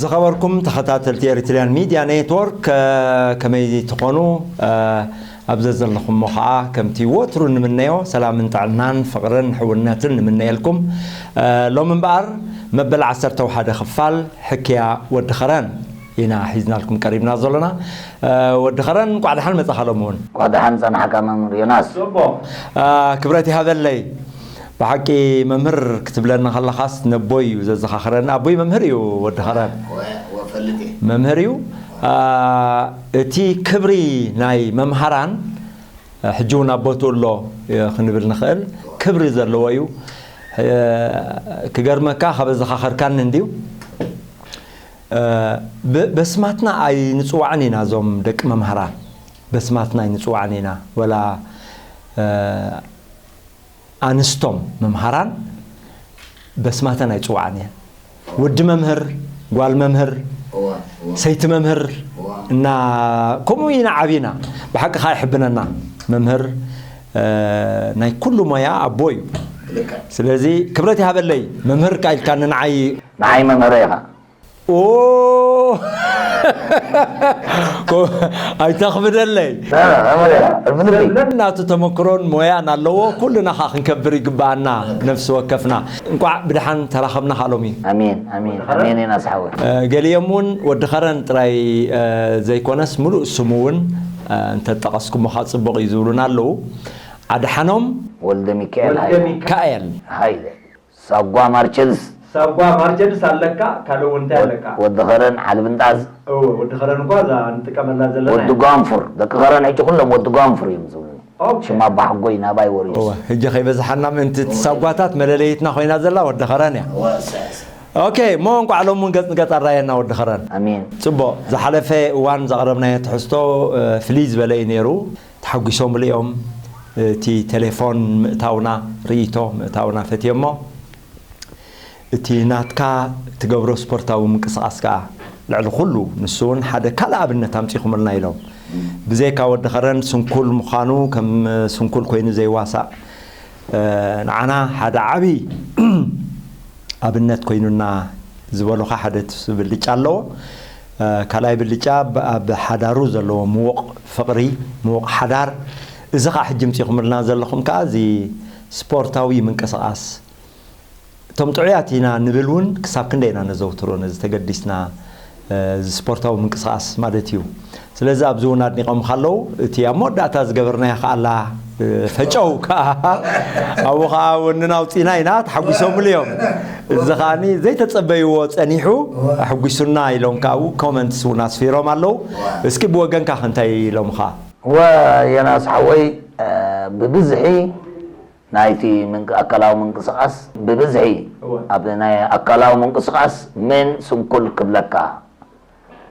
ዝኸበርኩም ተኸታተልቲ ኤሪትሪያን ሚድያ ኔትወርክ፣ ከመይ ትኾኑ? ኣብ ዘዘለኹሞ ኸዓ ከምቲ ወትሩ ንምነዮ ሰላምን ጥዕናን ፍቕርን ሕውነትን ንምነየልኩም። ሎሚ እምበኣር መበል ዓሰርተ ሓደ ክፋል ሕክያ ወዲ ኸረን ኢና ሒዝናልኩም ቀሪብና ዘሎና። ወዲ ኸረን፣ እንቋዕ ደሓን መጻኻ። ሎሚ እውን እንቋዕ ደሓን ጸናሕካ መምህር ዮናስ። ጽቡቕ። ክብረት ይሃበለይ። ብሓቂ መምህር ክትብለኒ ከለኻስ ነቦይ እዩ ዘዘኻኽረኒ። ኣቦይ መምህር እዩ ወዲ ኸረን። መምህር እዩ። እቲ ክብሪ ናይ መምሃራን ሕጂ እውን ኣብ ቦትኡ ኣሎ ክንብል ንኽእል። ክብሪ ዘለዎ እዩ። ክገርመካ ካብ ኣዘኻኸርካኒ እንድዩ። በስማትና ኣይንፅዋዕን ኢና እዞም ደቂ መምሃራን። በስማትና ኣይንፅዋዕን ኢና። ወላ ኣንስቶም መምሃራን በስማተን ኣይፅዋዕን እየን። ወዲ መምህር፣ ጓል መምህር፣ ሰይቲ መምህር እና ከምኡ ኢና ዓቢና። ብሓቂ ከዓ ይሕብነና። መምህር ናይ ኩሉ ሞያ ኣቦ እዩ። ስለዚ ክብረት ይሃበለይ። መምህር ካ ኢልካኒ ንዓይ። ንዓይ መምህረ ኢኻ። ኦ ኣይተኽብደለይ። ናቱ ተመክሮን ሞያን ኣለዎ። ኩልና ኸዓ ክንከብር ይግብኣና። ነፍሲ ወከፍና እንቋዕ ብድሓን ተራኸብና ሎሚ። ኣሜን ኣሜን ኣሜን። ኢና ስሓወ። ገሊኦም እውን ወዲ ኸረን ጥራይ ዘይኮነስ ምሉእ ስሙ እውን እንተጠቐስኩሞ ኸዓ ጽቡቕ እዩ ዝብሉና ኣለዉ። ኣድሓኖም ወልደ ሚካኤል ሃይለ። ሚካኤል ሃይለ። ሳጓ ማርቸንስ። ሳጓ ማርቸንስ ኣለካ። ካልእ እውን እንታይ ኣለካ? ወዲ ኸረን ዓሊ ብንጣዝ። እወ፣ ወዲ ኸረን እኳ እዛ ንጥቀመላ ዘለና ወዲ እያ። ጓንፉር። ደቂ ኸረን ሕጂ ኩሎም ወዲ ጓንፉር እዮም ዝብሉኒ። ኦኬ። ሽማ ኣቦሓጎይ ናባይ ወሪዱ። እወ፣ ሕጂ ከይበዝሓና ምእንቲ እቲ ሳጓታት መለለይትና ኮይና ዘላ ወዲ ኸረን እያ። እወ፣ እሰ፣ እሰ። ኦኬ፣ እሞ እንቋዕ ሎሚ እውን ገጽ ንገጽ ኣራየና ወዲ ኸረን። ኣሜን። ጽቡቕ፣ ዝሓለፈ እዋን ዘቕረብናዮ ትሕዝቶ ፍልይ ዝበለ እዩ ነይሩ። ተሓጒሶምሉ እዮም። እቲ ቴሌፎን ምእታውና፣ ርእይቶ ምእታውና ፈትዮሞ። እቲ ናትካ ትገብሮ ስፖርታዊ ምንቅስቓስ ከኣ ልዕሊ ኩሉ፣ ንሱ እውን ሓደ ካልእ ኣብነት ኣምጺኹምልና ኢሎም። ብዘይካ ወዲ ኸረን ስንኩል ምዃኑ፣ ከም ስንኩል ኮይኑ ዘይዋሳእ፣ ንዓና ሓደ ዓቢ ኣብነት ኮይኑና ዝበሉኻ ሓደ ትስ ብልጫ ኣለዎ። ካልኣይ ብልጫ ብ-፣ ኣብ ሓዳሩ ዘለዎ ምዉቕ ፍቕሪ፣ ምዉቕ ሓዳር። እዚ ኸዓ ሕጂ ምጺኹምልና ዘለኹም ከኣ እዚ ስፖርታዊ ምንቅስቓስ። እቶም ጥዑያት ኢና ንብል እውን ክሳብ ክንደይ ኢና ነዘውትሮ ነዚ ተገዲስና፣ እዚ ስፖርታዊ ምንቅስቓስ ማለት እዩ። ስለዚ ኣብዚ እውን ኣድኒቖምኻ ኣለዉ። እቲ ኣብ መወዳእታ ዝገበርናዮ ከኣ ኣላ፣ ፈጨው ከኣ ኣብኡ ከኣ ወንና ኣውጺእና ኢና፣ ተሓጒሶምሉ እዮም። እዚ ከኣኒ ዘይተጸበይዎ ጸኒሑ፣ ኣሕጒሱና ኢሎም ከኣ ኣብኡ ኮመንትስ እውን ኣስፊሮም ኣለዉ። እስኪ ብወገንካ ከ እንታይ ኢሎምኻ? እወ፣ ዮናስ ሓወይ፣ ብብዝሒ ናይቲ ምንቅ-፣ ኣካላዊ ምንቅስቓስ ብብዝሒ፣ እወ። ኣብ ናይ ኣካላዊ ምንቅስቓስ ምን ስንኩል ክብለካ።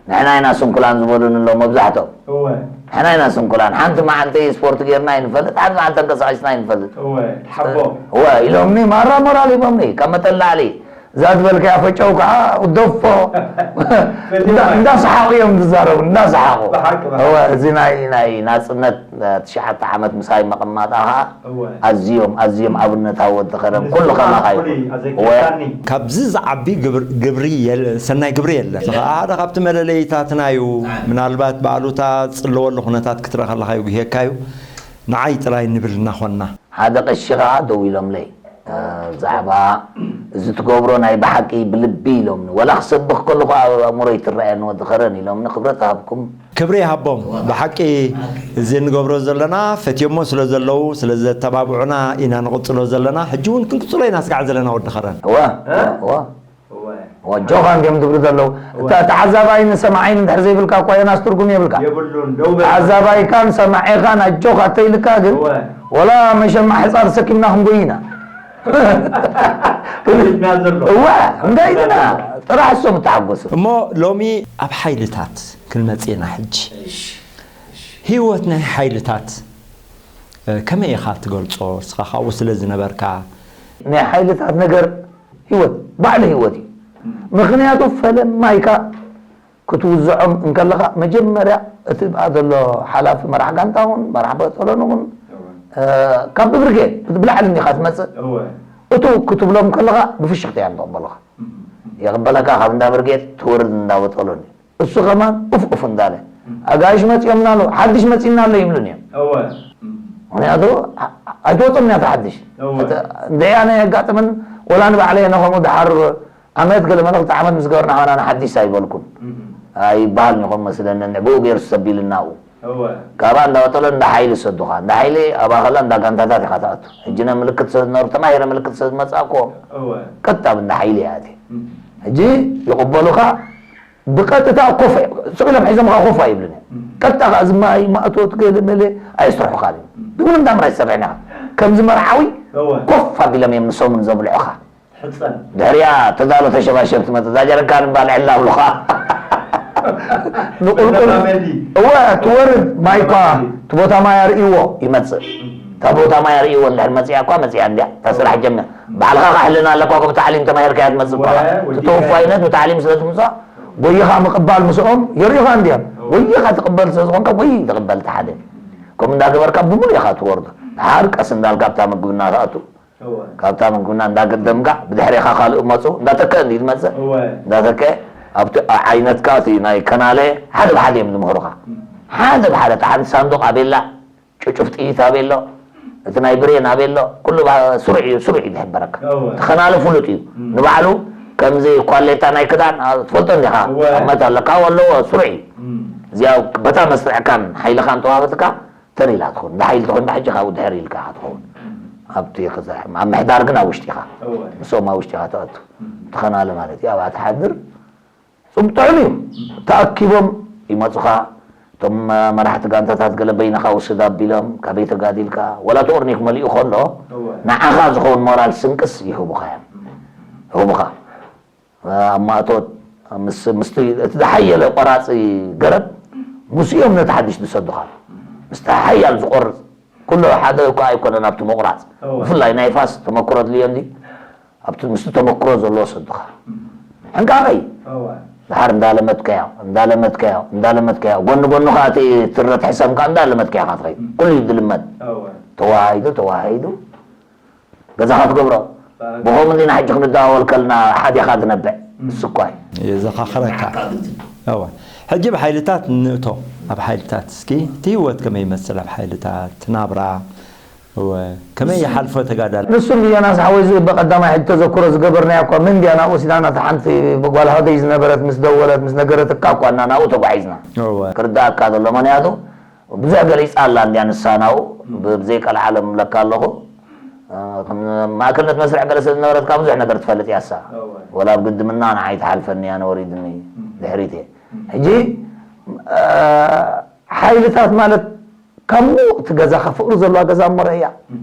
ንሕና ኢና ስንኩላን ዝበሉኒ ኣለዉ መብዛሕትኦም። እወ። ንሕና ኢና ስንኩላን። ሓንቲ መዓልቲ ስፖርት ጌርና ኣይንፈልጥ፣ ሓንቲ መዓልቲ ተንቀሳቒስና ኣይንፈልጥ። እወ፣ ሓቦ። እወ፣ ኢሎምኒ፣ ማራ ሞራል ሂቦምኒ፣ ካብ መጠን ላዕሊ። እዛ ዝበልካያ ፈጨው ከዓ፣ ደፎ። ፈጨው እንዳ-፣ ማለት እንዳሰሓቑ እዮም ዝዛረቡ፣ እንዳሰሓቑ። ብሓቂ፣ ብሓቂ። እወ፣ እዚ ናይ፣ ናይ ናጽነት፣ ትሽዓተ ዓመት ምሳይ ምቕማጣ ከዓ እወ። ኣዝዮም፣ ኣዝዮም ኣብነታዊ ወዲ ኸረን፣ ንሱ ኩሉ ከዓ ከማኻ እዩ። ፍሉይ፣ እወ። ኣዘኪርካኒ። ካብዚ ዝዓቢ ግብር-፣ ግብሪ የለ-፣ ሰናይ ግብሪ የለን። እዚ ከዓ ሓደ ካብቲ መለለይታትና እዩ። ምናልባት ብኣሉታ ዝጽለወሉ ኩነታት ክትርኢ ከለኻ ይጉህየካ እዩ። ንዓይ ጥራይ ንብል እናኾንና። ሓደ ቀሺ ከዓ ደው ኢሎምለይ፣ እ፣ ብዛዕባ እዚ ትገብሮ ናይ ብሓቂ ብልቢ ኢሎምኒ። ወላ ክሰብኽ ከለኹ ኣብ ኣእምሮይ ትረኣየኒ ወዲ ኸረን ኢሎምኒ። ክብረት ሃብኩም። ክብሪ ይሃቦም። ብሓቂ እዚ እንገብሮ ዘለና ፈትዮሞ ስለ ዘለዉ ስለ ዘተባብዑና ኢና ንቕጽሎ ዘለና። ሕጂ እውን ክንቅጽሎ ኢና ስጋዕ ዘለና ወዲ ኸረን። እወ እወ እወ ጆኻ እንዲዮም ዝብሉ ዘለዉ። እታ ተዓዛባይን ሰማዓይን እንድሕር ዘይብልካ እኳ ዮናስ ትርጉም የብልካ። የብሉን ደው በል። ተዓዛባይካን ሰማዒኻን ኣጆኻ ተይልካ ግን እወ ወላ መሸማዕ ሕፃ ተሰኪምና ክንጎይ ኢና። ከቢድና ዘሎ እዋ እንታይ ድና ጥራሕ እሶም እተሓጎሱ። እሞ ሎሚ ኣብ ሓይልታት ክንመጽእ ኢና ሕጂ። ህይወት ናይ ሓይልታት ከመይ ኢኻ ትገልጾ? እስኻ ካብኡ ስለ ዝነበርካ። ናይ ሓይልታት ነገር ህይወት ባዕሉ ህይወት እዩ። ምኽንያቱ ፈለማይካ ክትውዝዖም እንከለኻ መጀመርያ እቲ ብኣ ዘሎ ሓላፊ መራሕ ጋንታ እውን መራሕ በጠሎን እውን ካብ ብብርጌድ ብላዕሊ እንዲኻ ትመፅእ። እቱ ክትብሎም ከለኻ ብፍሽኽታ እዮም ዝቕበሉኻ። ይቕበለካ ካብ እንዳ ብርጌድ ትወርድ እንዳ በጠሎን እዩ። እሱ ከማን ኡፍ ኡፍ እንዳለ ኣጋይሽ መፂኦምና ኣለዉ ሓድሽ መፂና ኣሎ ይብሉን እዮም። ምክንያቱ ኣይትወፅም እያ ሓድሽ እንድያ ናይ ኣጋጥምን ወላ ንባዕለይ ነኸምኡ ድሓር ዓመት ገለ መለ ክልተ ዓመት ምስ ገበርና ኸና ንሓድሽ ኣይበልኩን ኣይበሃልን ይኾን መስለኒ ንዕብኡ ገይሩ ሰቢልና ኣብኡ እወ ካብኣ እንዳወጠሎ እንዳ ሓይሊ ሰዱኻ እንዳ ሓይሊ ኣብኣ ከላ እንዳ ጋንታታት ኢኻ ትኣቱ ሕጂ ነ ምልክት ስለ ዝነበሩ ተማሂረ ምልክት ስለ ዝመፃእክዎም እወ ቀጥታ ኣብ እንዳ ሓይሊ እያ ኣትየ እም፣ ሕጂ ይቕበሉኻ ብቐጥታ ኮፍ ስቕ ኢሎም ሒዞምኻ ኮፍ ኣይብልን እዮም እም፣ ቀጥታ ከዓ እዚ ማይ ማእቶት ገለ መለ ኣየስርሑኻን እዮም ብምንም ዳምራ ይሰርሕን ኢኻ ከምዚ መርዓዊ እወ ኮፍ ኣቢሎም እዮም ንሶምን ዘብልዑኻ ሕፀን። ድሕሪኣ ተዳሎ ተሸባሸብ ትመፅእ እዛ ጀረካን እባ ልዕላ ኣብሉኻ ንቁልቁል እነፋመዲ። እወ ትወርድ ማይ እኳ እቲ ቦታ ማይ ኣርእይዎ ይመፅእ እታ ቦታ ማይ ኣርእይዎ እንድሕር መፅያ እኳ መፅያ እንድያ እታ ስራሕ ጀምር ባዕልኻ ካሕልና ኣለኳ እኮ ብታዕሊም ተማሂርካያ ትመፅእ እኳ እወ፣ እቲ ወዲእካ። ተወፋይነት ብታዕሊም ስለ ትምፃእ ጎይኻ ምቕባል ምስኦም የርእዩኻ እንድዮም ጎይኻ ትቕበል ስለ ዝኾንካ ጎይ ትቕበል እቲ ሓደ ከምኡ እንዳገበርካ ብሙሉ ኢኻ ትወርዶ ድሓር ቀስ እንዳልካ ኣብታ ምግብና ትኣቱ እወ። ካብታ ምግብና እንዳገደምካ ብድሕሬኻ ካልእ መፁ እንዳተከ እንዲ ትመፅእ እወ። እንዳተከ ኣብቲ ዓይነትካ እቲ ናይ ከናለ ሓደ ብሓደ እዮም ዝምህሩኻ ሓደ ብሓደ እቲ ሓንቲ ሳንዱቕ ኣቤላ ጭጩፍ ጥይት ኣቤሎ እቲ ናይ ብሬን ኣቤሎ ኩሉ ስሩዕ እዩ ስሩዕ እዩ ዝሕበረካ እወ። እቲ ከናለ ፍሉጥ እዩ ንባዕሉ ከምዚ ኳሌታ ናይ ክዳን ትፈልጦ እንዲኻ እወ። ኣብ መት ኣለካ ኣለዎ ስሩዕ እዩ እዚኣ በታ መስርዕካን ሓይልኻን ተዋህበትካ ተር ኢላ ትኸውን ንሓይሊ ትኾን ብሕጂ ካብኡ ድሕር ኢልካ ኢኻ ትኸውን ኣብቲ ክዛሕም ኣብ ምሕዳር ግን ኣብ ውሽጢ ኢኻ እወ። ምስኦም ኣብ ውሽጢ ኢኻ ተኣቱ ትኸናለ ማለት እዩ ኣብኣ ትሓድር ፅም ጥዑም እዩ ተኣኪቦም ይመፁኻ እቶም መራሕቲ ጋንታታት ገለ በይንኻ ውስድ ኣቢሎም ካበይ ተጋዲልካ ወላ እቲ ኦርኒክ መሊኡ ከሎ እወ። ንዓኻ ዝኸውን ሞራል ስንቅስ ይህቡኻ እዮም ይህቡኻ ኣብ ማእቶት ምስ ምስቲ እቲ ዝሓየለ ቆራፂ ገረብ ምስኦም ነቲ ሓድሽ ዝሰዱኻ ምስቲ ሓያል ዝቆርፅ ኩሉ ሓደ እኳ ኣይኮነን ኣብቲ ምቑራፅ እወ። ብፍላይ ናይ ፋስ ተመክሮ ድልዮ እንዲ ኣብቲ ምስቲ ተመክሮ ዘለዎ ሰዱኻ ሕንቃቐይ እወ። ድሓር እንዳለመድካዮ እንዳለመድካዮ እንዳለመድካዮ ጎኒ ጎኒ ከዓ እቲ ትረት ሕሰም ከዓ እንዳለመድካዮ ኢኻ ትኸይድ ኩሉ እዩ ዝልመድ እወ። ተዋሃሂዱ ተዋሃሂዱ ገዛኻ ትገብሮ ብኸምኡ እንዲና ሕጂ ክንደዋወል ከልና ሓዲኻ ትነብዕ ንሱ እኳ እዩ የዘኻኽረካ እወ ሕጂ ኣብ ሓይልታት ንእቶ ኣብ ሓይልታት እስኪ እቲ ህይወት ከመይ ይመስል ኣብ ሓይልታት ናብራ እወ ከመይ ይሓልፎ ተጋዳል ንሱ እንዲ ዮናስ ሓወይ እዚ በቀዳማይ ሕጂ ተዘክሮ ዝገበርናዮ እኳ ምን ድያ ናብኡ ሲዳና እታ ሓንቲ ጓል ሃገይ ዝነበረት ምስ ደወለት ምስ ነገረትካ እኳ እና ናብኡ ተጓዒዝና እወ ክርዳእካ ዘሎ ምክንያቱ ብዙሕ ገሊፃ ኣላ እንድያ ንሳ ናብኡ ብዘይቀልዓለም እብለካ ኣለኹ ከም ማእከልነት መስርዕ ገለ ስለ ዝነበረትካ ብዙሕ ነገር ትፈልጥ እያ እሳ ወላ ኣብ ግድምና ንዓይ ትሓልፈኒ እያ ነወሪድኒ ድሕሪት እየ ሕጂ ሓይልታት ማለት ካብ ምውቕቲ ገዛኻ ፍቕሪ ዘለዋ ገዛ እሞ ረእያ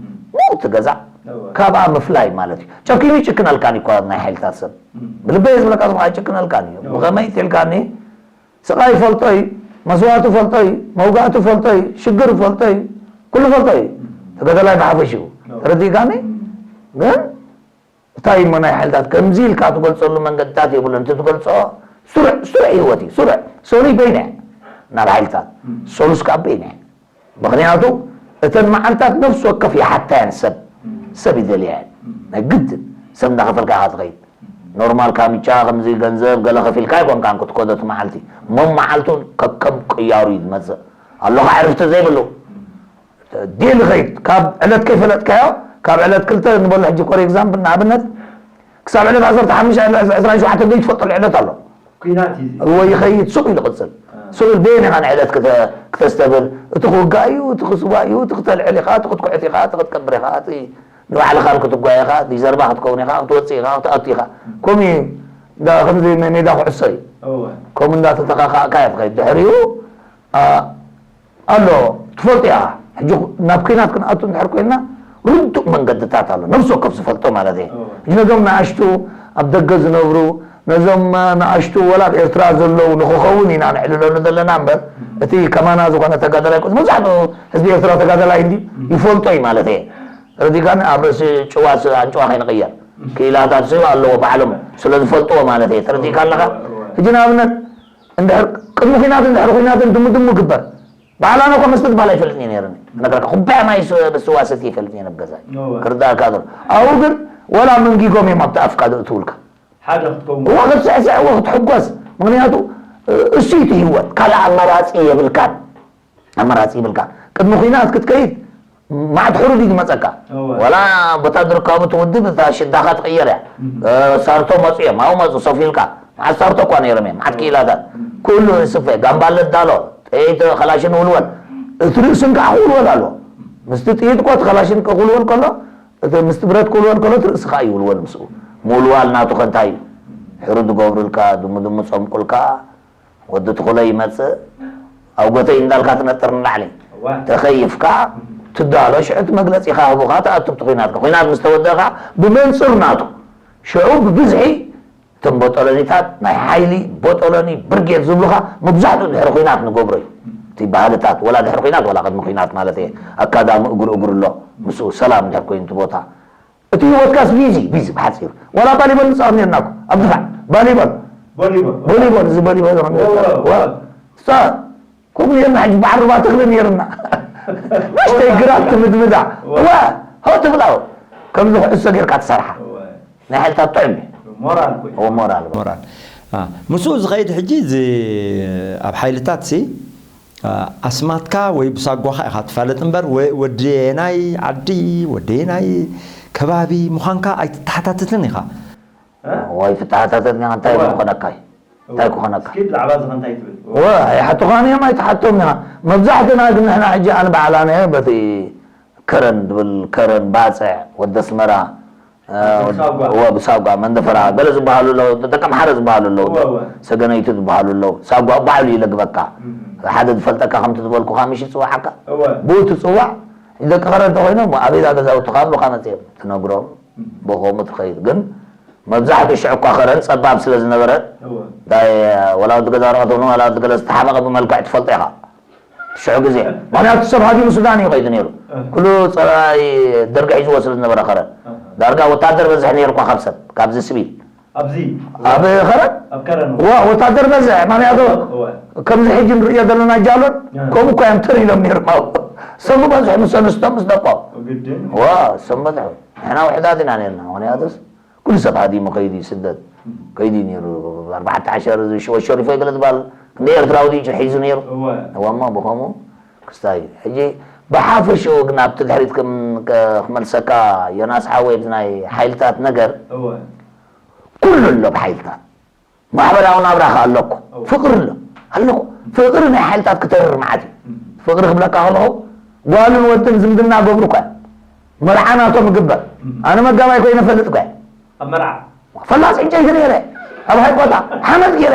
ምውቕቲ ገዛ ካብኣ ምፍላይ ማለት እዩ ጨኪኑ ይጭክነልካን እዩ እኳ ናይ ሓይልታት ሰብ ብልበየ ዝብለካ ዝኹ ኣይጭክነልካን እዩ ብኸመይ ትልካኒ ስቓይ ይፈልጦ እዩ፣ መስዋእቱ ይፈልጦ እዩ፣ መውጋእቱ ይፈልጦ እዩ፣ ሽግር ይፈልጦ እዩ፣ ኩሉ ይፈልጦ እዩ። ተጋዳላይ ብሓፈሽኡ ተረዲእካኒ? ግን እንታይ እሞ ናይ ሓይልታት ከምዚ ኢልካ ትገልፀሉ መንገድታት የብሉን። እቲ ትገልፆ ስሩዕ ስሩዕ ህይወት እዩ። ስሩዕ ሶሉይ በይነ ናብ ሓይልታት ሶሉስ ከዓ በይነ ምኽንያቱ እተን መዓልታት ነፍሲ ወከፍ ይሓታየን ሰብ ሰብ ይደልያ እየን ናይ ግድን ሰብ እንዳኸፈልካ ኢኻ ትኸይድ ኖርማል ካምቻ ከምዚ ገንዘብ ገለ ከፊልካ ኣይኮንካን ክትከዶ እቲ መዓልቲ መመዓልቱ ከከም ቅያሩ እዩ ዝመፅእ ኣሎኻ ዕርፍቲ ዘይብሉ ዴሊ ኸይድ ካብ ዕለት ከይፈለጥካዮ ካብ ዕለት ክልተ ንበሎ ሕጂ for example ንኣብነት ክሳብ ዕለት ዓሰርተ ሓሙሽተ፣ ዕለት ዕስራን ሸውዓተን ዘይትፈልጠሉ ዕለት ኣሎ። ኲናት እዩ። ወይ ይኸይድ ሱቕ ኢሉ ቅጽል። ሱቕ ኢሉ በየን ኢኻ ንዕለት ክተ-፣ ክተስተብህል? እቲ ክውጋእ እዩ፣ እቲ ክስዋእ እዩ፣ እቲ ክተልዕል ኢኻ፣ እቲ ክትኩዕት ኢኻ፣ እቲ ክትቀብር ኢኻ፣ እቲ ንባዕልኻን ክትጓየ ኢኻ፣ እቲ ጀርባ ክትከውን ኢኻ፣ ክትወጽእ ኢኻ፣ ክትኣቱ ኢኻ። ከምኡ እዩ። እንዳ ከምዚ ሜ-፣ ሜዳ ኩዕሶ እዩ። እወ። ከምኡ እንዳተተኻኻእካ እያ ትኸይድ። ድሕሪኡ፣ ኣ-፣ ኣሎ፣ ትፈልጦ ኢኻ። ሕጂ ናብ ኲናት ክንኣቱ እንድሕር ኮይንና፣ ርዱእ መንገድታት ኣሎ። ነፍሲ ወከፍ ዝፈልጦ ማለት እየ። እወ። ሕጂ ነዞም ንኣሽቱ ኣብ ደገ ዝነብሩ፣ ነዞም፣ እ፣ ንኣሽቱ ወላ ኣብ ኤርትራ ዘለዉ ንክኸውን ኢና ነዕልለሉ ዘለና እምበር፣ እቲ ከማና ዝኾነ ተጋዳላይ ቁጽ-፣ መብዛሕትኡ ህዝቢ ኤርትራ ተጋዳላይ እንዲ ይፈልጦ እዩ ማለት እየ። ተረዲእካኒ? ኣብ ርእሲ ጭዋ ስ-፣ ኣንጭዋ ከይንቕየር። ክኢላታት ስ ኣለዎ ባዕሎም ስለ ዝፈልጥዎ ማለት እየ። ተረዲእካ ኣለኻ? ሕጂ ንኣብነት እንድሕር ቅድሚ ኲናት እንድሕር ኲናትን ድሙ ድሙ ግበር። ባዕላና እኮ መስተ ትበሃል ኣይፈልጥን እየ ነይረኒ። ክነግረካ፣ ኩባያ ማይ ስ-፣ ስዋ ሰትየ ይፈልጥ እየ ነብ ገዛይ። እወ። ክርዳእካ ዶ? ኣብኡ ግን ወላ መንጊጎም እዮም ኣብቲ ኣፍካ ዘእትውልካ። ሓደ ክትከውን። እዋ ክትስዕስዕ፣ እዋ ክትሕጎስ። ምኽንያቱ፣ እ፣ እሱ እዩ እቲ ህይወት። ካልእ ኣማራጺ የብልካን። ኣማራጺ ይብልካ። ቅድሚ ኲናት ክትከይድ መዓት ሕሩድ እዩ ዝመጸካ። እወ። ወላ ወታደር ካብ እቲ ውድብ እታ ሽዳኻ ትቕየር እያ። እም። እ፣ ሳርቶ መጹ እዮም፣ ኣብኡ መጹ፣ ሰፍ ኢልካ። መዓት ሳርቶ እኳ ነይሮም እዮም፣ መዓት ክኢላታት። እም። ኩሉ ይስፈ፣ ጋምባለ ዳሎ፣ ጥይት፣ ከላሽን ውልወል። እቲ ርእስን ከዓ ክውልወል ኣለዎ። ምስቲ ጥይት እኮ እቲ ከላሽን ክውልወል ከሎ፣ እቲ ምስቲ ብረት ክውልወል ከሎ፣ እቲ ርእሲ ከዓ ይውልወል ምስኡ። ምውልዋል ናቱ ከ እንታይ እዩ? ሕሩድ ይገብሩልካ፣ ድሙ ድሙ ጸምቁልካ፣ ወዲ ትኹለ ይመጽእ፣ ኣብ ጎተይ እንዳልካ ትነጥር ንላዕሊ። እዋ። ተኸይፍካ ትዳሎ፣ ሽዑ እቲ መግለጺኻ ህቡኻ ትኣቱ ኣብቲ ኲናትካ። ኲናት ምስ ተወደእካ ብመንጽር ናቱ፣ ሽዑ ብብዝሒ እቶም ቦጦሎኒታት፣ ናይ ሓይሊ ቦጦሎኒ ብርጌድ ዝብሉኻ፣ መብዛሕትኡ ድሕሪ ኲናት ንገብሮ እዩ። እቲ ባህልታት፣ ወላ ድሕሪ ኲናት፣ ወላ ቅድሚ ኲናት ማለት እየ። ኣካዳሚ እግሩ እግሩ ኣሎ፣ ምስኡ ሰላም እንድሕር ኮይኑ እቲ ቦታ። እቲ ህይወትካስ ቢዚ፣ ቢዚ ብሓጺሩ። ወላ ቫሊቦል ንጻወት ነርና እኮ፣ ኣብ ድፋዕ። ቫሊቦል። ቮሊቦል። ቮሊቦል፣ እዚ ቮሊቦል። ዎ፣ ዎ፣ ዎ። ዋ፣ ሳ-፣ ከምኡ ነርና፣ ሕጂ በዓል ሩባ ተኽሊ ነርና። ንእሽተይ ግራት ትምድምዳ። ዎ። ዋ፣ ሆ ትብላ። ከምዚ ኩዕሶ ጌርካ ትሰርሓ። ዎ። ናይ ሓይልታት ጥዑም እዩ። ሞራል እኮ እዩ። ዎ፣ ሞራል። ሞራል። አ፣ ምስኡ ዝኸይድ ሕጂ እዚ ኣብ ሓይልታት ሲ፣ አ፣ ኣስማትካ ወይ ብሳጓኻ ኢኻ ትፋለጥ እምበር፣ ወ-፣ ወዲ ናይ ዓዲ፣ ወዲ ናይ ከባቢ ምዃንካ ኣይትተሓታትትን ኢኻ። እ? ወይ ትተሓታተት ኒኻ፣ እንታይ እዋ። ክኾነካ እዩ? እንታይ ክኾነካ? እስኪ ብዛዕባ እዚ ከ እንታይ ትብል? ዋ፣ ኣይሓቱኻን እዮም፣ ኣይትሓቶም ኒኻ። መብዛሕትና ግን ንሕና ሕጂ ኣነ በዓላና እየ፣ በቲ ከረን ድብል፣ ከረን፣ ባጽዕ፣ ወዲ ኣስመራ፣ እ፣ ብሳጓ። ወ-፣ ብሳጓ፣ መንደፈራ፣ ገለ ዝበሃሉ ኣለዉ፣ ደቂ ኣምሓረ ዝበሃሉ ኣለዉ፣ እወ፣ እወ። ሰገነይቲ ዝበሃሉ ኣለዉ። ሳጓ ባዕሉ ይለግበካ። እም። ሓደ ዝፈልጠካ ከምቲ ዝበልኩኻ ምሽ ይጽውዓካ። እወ። ብኡ ትጽዋዕ፣ ደቂ ከረን እንተኾይኖም ኣበይ እዛ ገዛውትኻ ብሉኻ መጽዮም ትነግሮም። እም። ብኸምኡ ትኸይድ። ግን መብዛሕትኡ ሽዑ እኳ ከረን ጸባብ ስለ ዝነበረ፣ እወ። ዳይ ወላ ወዲ ገዛ ወረቐት እውን ወላ ወዲ ገለ ዝተሓመቐ ብመልክዕ ትፈልጦ ኢኻ። ሽዑ ግዜ። ምኽንያቱ ሰብ ሃዲሙ ሱዳን እዩ ከይዱ ነይሩ። እህ። ኩሉ ጸላኢ ደርጊ ሒዝዎ ስለ ዝነበረ ከረን። እህ። ዳርጋ ወታደር በዝሕ ነይሩ እኳ ካብ ሰብ፣ ካብዚ ስቢል። ኣብዚ? ኣብ ከረን? ኣብ ከረን። ዋ፣ ወታደር በዝሕ። ምኽንያቱ እወ። ከምዚ ሕጂ ንርእዮ ዘለና ጃሎን፣ እህ። ከምኡ እኳ እዮም ተር ኢሎም ነይሮም ኣብኡ። ሰብ በዝሑ ምስ ኣንስቶም ምስ ደቆም። ግድን። ዋ፣ ሰብ በዝሑ። ንሕና ውሕዳት ኢና ነርና። ምኽንያቱስ ኩሉ ሰብ ሃዲሙ ከይዱ እዩ ስደት። ከይዱ እዩ ነይሩ። ኣርባዕተ ዓሸር እዚ ሽወ ሸሪፎ ገለ ዝበሃል ክንደይ ኤርትራዊ ድዩ ሒዙ ነይሩ? እወ። እወ፣ እሞ ብኸምኡ ክስታይ። ሕጂ ብሓፈሽኡ ግን ኣብቲ ድሕሪት ክም-፣ ከ-፣ ክመልሰካ ዮናስ ሓወይ፣ ብዚ ናይ ሓይልታት ነገር እወ። ኩሉ ኣሎ ብሓይልታት። ማሕበራዊ ናብራ ከ ኣሎ እኮ። እወ። ፍቕሪ ኣሎ። ኣሎ እኮ። ፍቕሪ ናይ ሓይልታት ክተርር መዓት እዩ። እም። ፍቕሪ ክብለካ ከለኹ ጓልን ወድን ዝምድና ገብሩ እኳ እዮም። መርዓ ናቶም ይግበር። እም። ኣነ መጋባይ ኮይነ እፈልጥ እኳ እየ። ኣብ መርዓ? ፈላጽ ዕንጨይቲ ነይረ። ኣብ ሃይቆታ ሓመድ ገይረ።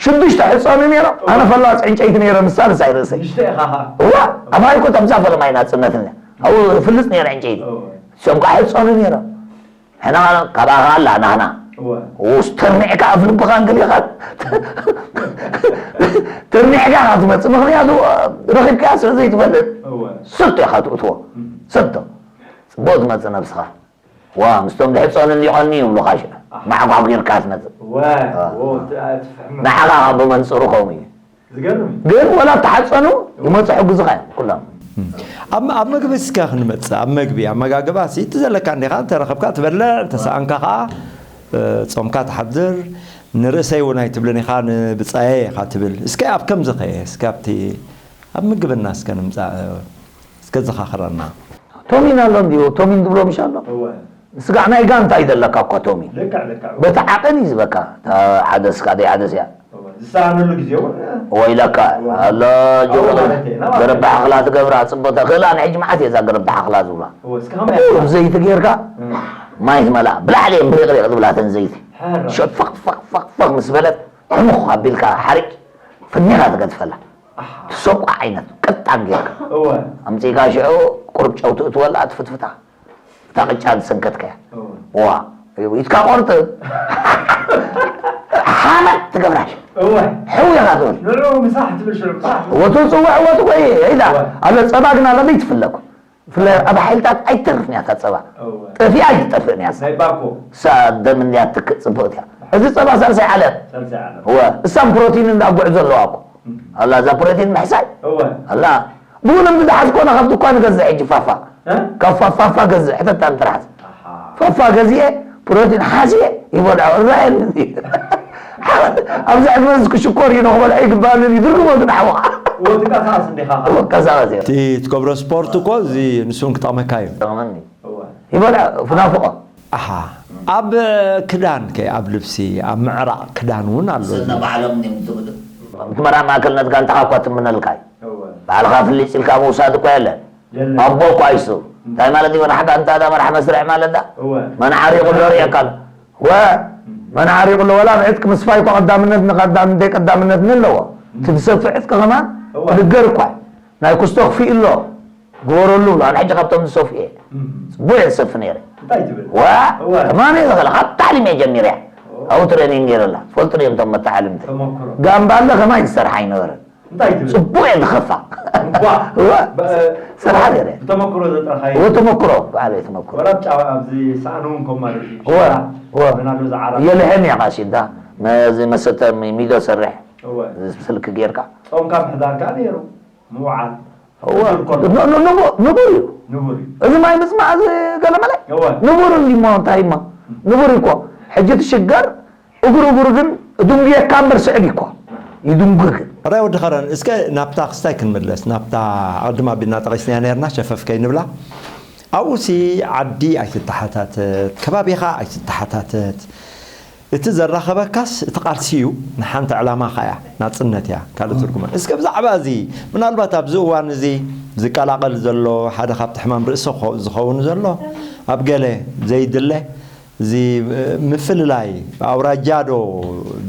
ሽዱሽተ ሕጻኑ ነይሮም። ኣነ ፈላጽ ዕንጨይቲ ነይረ፣ ምስ ሳልሳይ ርእሰይ። ሽዱሽተ ኢኻ ኸ? እዋ፣ ኣብ ሃይቆታ ብዛ ፈለማይ ናጽነት እኒኣ። ኣብኡ ፍልጽ ነይረ ዕንጨይቲ። እወ። እሶም ከዓ ሕጻኑ ነይሮም። ሕና ካብኣ ኸኣ ኣላ ናህና። እወ። ውስ ተርኒዕካ ኣፍ ልብኻን ገሊኻን ተርኒዕካ ኢኻ ትመጽእ። ምኽንያቱ ረኺብካያ ስለ ዘይትፈልጥ እወ። ስቶ ኢኻ ትእትዎ። እም። ስቶ። ጽቡቕ ትመጽእ ነብስኻ። ዋ፣ ምስቶም ዝሕጸኑ እንዲቖኒ ይብሉኻ ሽዑ። ማዕጓጒርካ ትመጽእ። እወ። ዋ። ዎ፣ ት-፣ ትፍሕም። ንዓኻ ኸኣ ብመንጽሩ ከምኡ እዩ። ዝገርም እዩ። ግን ወላ ተሓጸኑ ይመጹ ሕጉዝኻ እዮም ኩሎም። ኣብ ኣብ መግቢ እስከ ክንመጽእ፣ ኣብ መግቢ ኣመጋግባ ሲ እቲ ዘለካ እንዲኻ፣ እንተረኸብካ ትበልዕ፣ እንተሰኣንካ ኸዓ፣ እ፣ ጾምካ ትሓድር። ንርእሰይ እውን ኣይትብልን ኢኻ፣ ንብጻየ ኢኻ ትብል። እስከ ኣብ ከምዚ ኸ፣ እስከ ኣብቲ ኣብ ምግብና እስከ ንምጻእ፣ እስከ ዘኻኽረና። ቶሚን ኣሎ እንድዩ፣ ቶሚን ትብሎ ምሽ ኣሎ? እወ። ስጋዕ ናይ ጋንታ እዩ ዘለካ እኮ ቶሚ። ልክዕ ልክዕ። በቲ ዓቐን እዩ ዝበካ። እታ ሓደ ስጋ ደይ ሓደ ስያ። እወ፣ ዝሰኣነሉ ግዜ እውን። እወ ኢለካ። እወ። ኣሎ ኣዎ ጆሮ ማለት እዩ፣ ናባኻ ገረብ እዩ። ሓኽላ ትገብራ ጽቡቕ ተኽእላ ንሕጂ መዓት እየ እዛ ገረብ ሓኽላ ዝብላ። እወ፣ እስኪ ከመይ እኮ ኢኻ? ብዘይቲ ጌርካ እም። ማይ ትመልኣ። ብላዕሊ እየን ብሪቕሪቕ ዝብላተን ዘይቲ። ሕራይ። ሸፈቕ ፈቕ ፈቕ ፈቕ ምስ በለት ሕሙኽ ኣቢልካ ሓሪጭ ፍኒኻ ትገድፈላ። ኣሓ። ትሰቋ ዓይነት ቅጣን ጌርካ። እወ። ኣምጺእካ ሽዑ ቁሩብ ጨው ትእትወላ ትፍትፍታ። እታ ቅጫ ዝሰንከትካያ። እወ። ዋ፣ ኢድካ ቆርጥ። ሓመድ ትገብራሽ። እወ። ሕው ኢኻ ትብል። ንዑ ምሳሕ ትብል ሽዑ፣ ምሳሕ ትብል። ወቱ ጽውዕ ወቱ ወይ ኢላ። እወ። ኣለ ጸባ ግን ኣለ ዘይትፍለኩ። ብፍላይ ኣብ ሓይልታት ኣይትተርፍን እያ እታ ጸባ። እወ። ጠፊኣ ኣይትጠፍእን እያ። ናይ ባኮ። ሳ ደም እንድያ ትክእ ጽብቕቲ እያ። እዚ ጸባ ሳልሳይ ዓለም። ሳልሳይ ዓለም። እወ። እሳም ፕሮቲን እንዳጉዕዞ ኣለዋ እኮ። እም። ኣላ እዛ ፕሮቲን ምሕሳይ። እወ። ኣላ ብኡ ንምዝሓዝ ኮነ ካብ ድኳን ገዝእ ሕጂ ፋፋ። እ? ካብ ፋፋ ፋፋ ገዝእ፣ ሕተታ እንተ ደሓዝ። ኣሓ። ፋፋ ገዚኤ፣ ፕሮቲን ሓዝየ ይበልዖ። እራየኒ። ኣብዚ ዕድመ እዚ ክሽኮር እዩ፣ ንኽበልዖ ይግባኣኒ እዩ። ድርግሞ ግን ሓወኻ። እወ፣ ትንቀሳቐስ እንዲኻ ኸዓ። እወ፣ ቀሳቐስ እየ። እቲ ትገብሮ ስፖርት እኮ እዚ ንሱ እውን ክጠቕመካ እዩ። ይጠቕመኒ። እወ። ይበልዖ፣ ፍናፍቖ። ኣሓ። ኣብ ክዳን ከ፣ ኣብ ልብሲ፣ ኣብ ምዕራቕ ክዳን እውን ኣሎ። ሰና ባዕሎም እዮም ዝብሉ። እቲ መርዓ ማእከልነትካ እንተኻ እኳ ትምነልካ እዩ። እወ። ባዕልኻ ፍልጭ ኢልካ ምውሳድ እኳ የለን። የለን። ኣቦ እኳ ኣይሱ። እንታይ ማለት እዩ? መራሕ ጋንታ ዳ መራሕ መስርዕ ማለት ዳ? እወ። መን ዓሪቑ ኣሎ ርእየካ ኣሎ። ወ-፣ እም። መን ዓሪቑ ኣሎ። ወላ ኣብ ዕጥቂ ምስፋይ እኳ ቀዳምነት ንቐዳም-፣ ደይ ቀዳምነት ኣለዎ። እም። እቲ ዝሰፍሕ ዕጥቂ ከማን እወ። ንገር እኳ እዩ። ናይ ኩስቶ ክፍእ ኣሎ። ግበረሉ ብሎ። ኣነ ሕጂ ካብቶም ዝሰፍኡ እየ። እም። ጽቡቕ እየ ዝሰፊ ነይረ። እንታይ ትብል? ዋ፣ እወ። ከማን እየ ዝኽእል። ካብ ታዕሊም እየ ጀሚረ እያ። ኦ። ኣብኡ ትሬኒንግ ገይረላ። ትፈልጡ ድዮም እቶም መተዓልምቲ? ተመክሮ። ጋምባለ ከማይ ዝሰርሓ ኣይነበረን። እንታይ ትብል? ጽቡቕ እየ ዝኸፋ። እኳ እወ። በ-፣ ስራሕ ገይረ። ብተመክሮ ዘጥረኻዮ? እወ፣ ተመክሮ፣ ባዕለይ ተመክሮ። ወላ ብጫ-፣ ኣብዚ ሰኣን እውን ከም ማለት እዩ። እወ፣ ሽዳ፣ እወ። መናዶ ዝዓራ። የልሕን እያ ቃሲዳ። መ-፣ እዚ መሰተ ሚ-፣ ሚዶ ሰርሕ። እወ። ስልኪ ጌርካ። ጾምካ ምሕዳር ከኣ ነይሩ። ምውዓል። እወ። ንቡር ኮሎ። ን-፣ ን-፣ ንቡ-፣ ንቡር እዩ። ንቡር እዩ። እዚ ማይ ምጽማእ እዚ ገለ መለ? እወ። ንቡር እንዲሞ እንታይ እሞ? ንቡር እኮ። ሕጂ ትሽገር፣ እግሩ እግሩ ግን እድንጉየካ እምበር ስዕብ እኮ። ይድንጉ ግን። ሕራይ ወዲ ኸረን፣ እስከ ናብታ ክስታይ ክንምለስ፣ ናብታ ኣቐድም ኣቢልና ጠቒስናያ ነርና፣ ሸፈፍ ከይንብላ። ኣብኡሲ ዓዲ ኣይትተሓታተት፣ ከባቢኻ ኣይትተሓታተት። እቲ ዘራኸበካስ እቲ ቃልሲ እዩ፣ ንሓንቲ ዕላማኻ እያ፣ ናጽነት እያ፣ ካልእ ትርጉም። እስከ ብዛዕባ እዚ፣ ምናልባት ኣብዚ እዋን እዚ ዝቀላቐል ዘሎ፣ ሓደ ካብቲ ሕማም ርእሲ ኾ-፣ ዝኸውን ዘሎ፣ ኣብ ገለ ዘይድለ፣ እዚ ምፍልላይ፣ ብኣውራጃ ዶ፣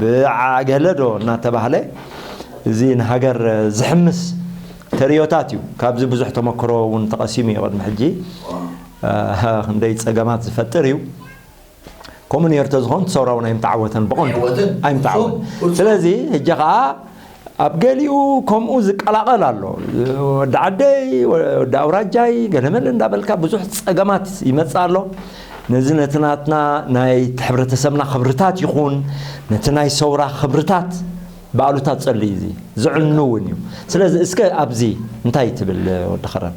ብዓ-፣ ገለ ዶ እናተባህለ፣ እዚ ንሃገር ዝሕምስ ተርእዮታት እዩ። ካብዚ ብዙሕ ተመክሮ እውን ተቐሲሙ እዩ ቅድሚ ሕጂ። እ፣ ክንደይ ጸገማት ዝፈጥር እዩ። ከምኡ ነይሩ ተዝኸውን፣ ሰውራ እውን ኣይምተዓወተን ብቐንዱ። ኣይምተዓወትን። ኣይምተዓወትን። ፍጹም፣ ፍጹም። ስለዚ፣ ሕጂ ኸዓ ኣብ ገሊኡ ከምኡ ዝቀላቐል ኣሎ። ወዲ ዓደይ፣ ወዲ ኣውራጃይ፣ ገለመለ እንዳበልካ ብዙሕ ጸገማት ይመጽእ ኣሎ። ነዚ ነቲ ናትና ናይ ሕብረተሰብና ክብርታት ይኹን፣ ነቲ ናይ ሰውራ ክብርታት ብኣሉታ ጸልዩ እዚ ዝዕኑ እውን እዩ። ስለዚ እስከ ኣብዚ እንታይ ትብል ወዲ ኸረን?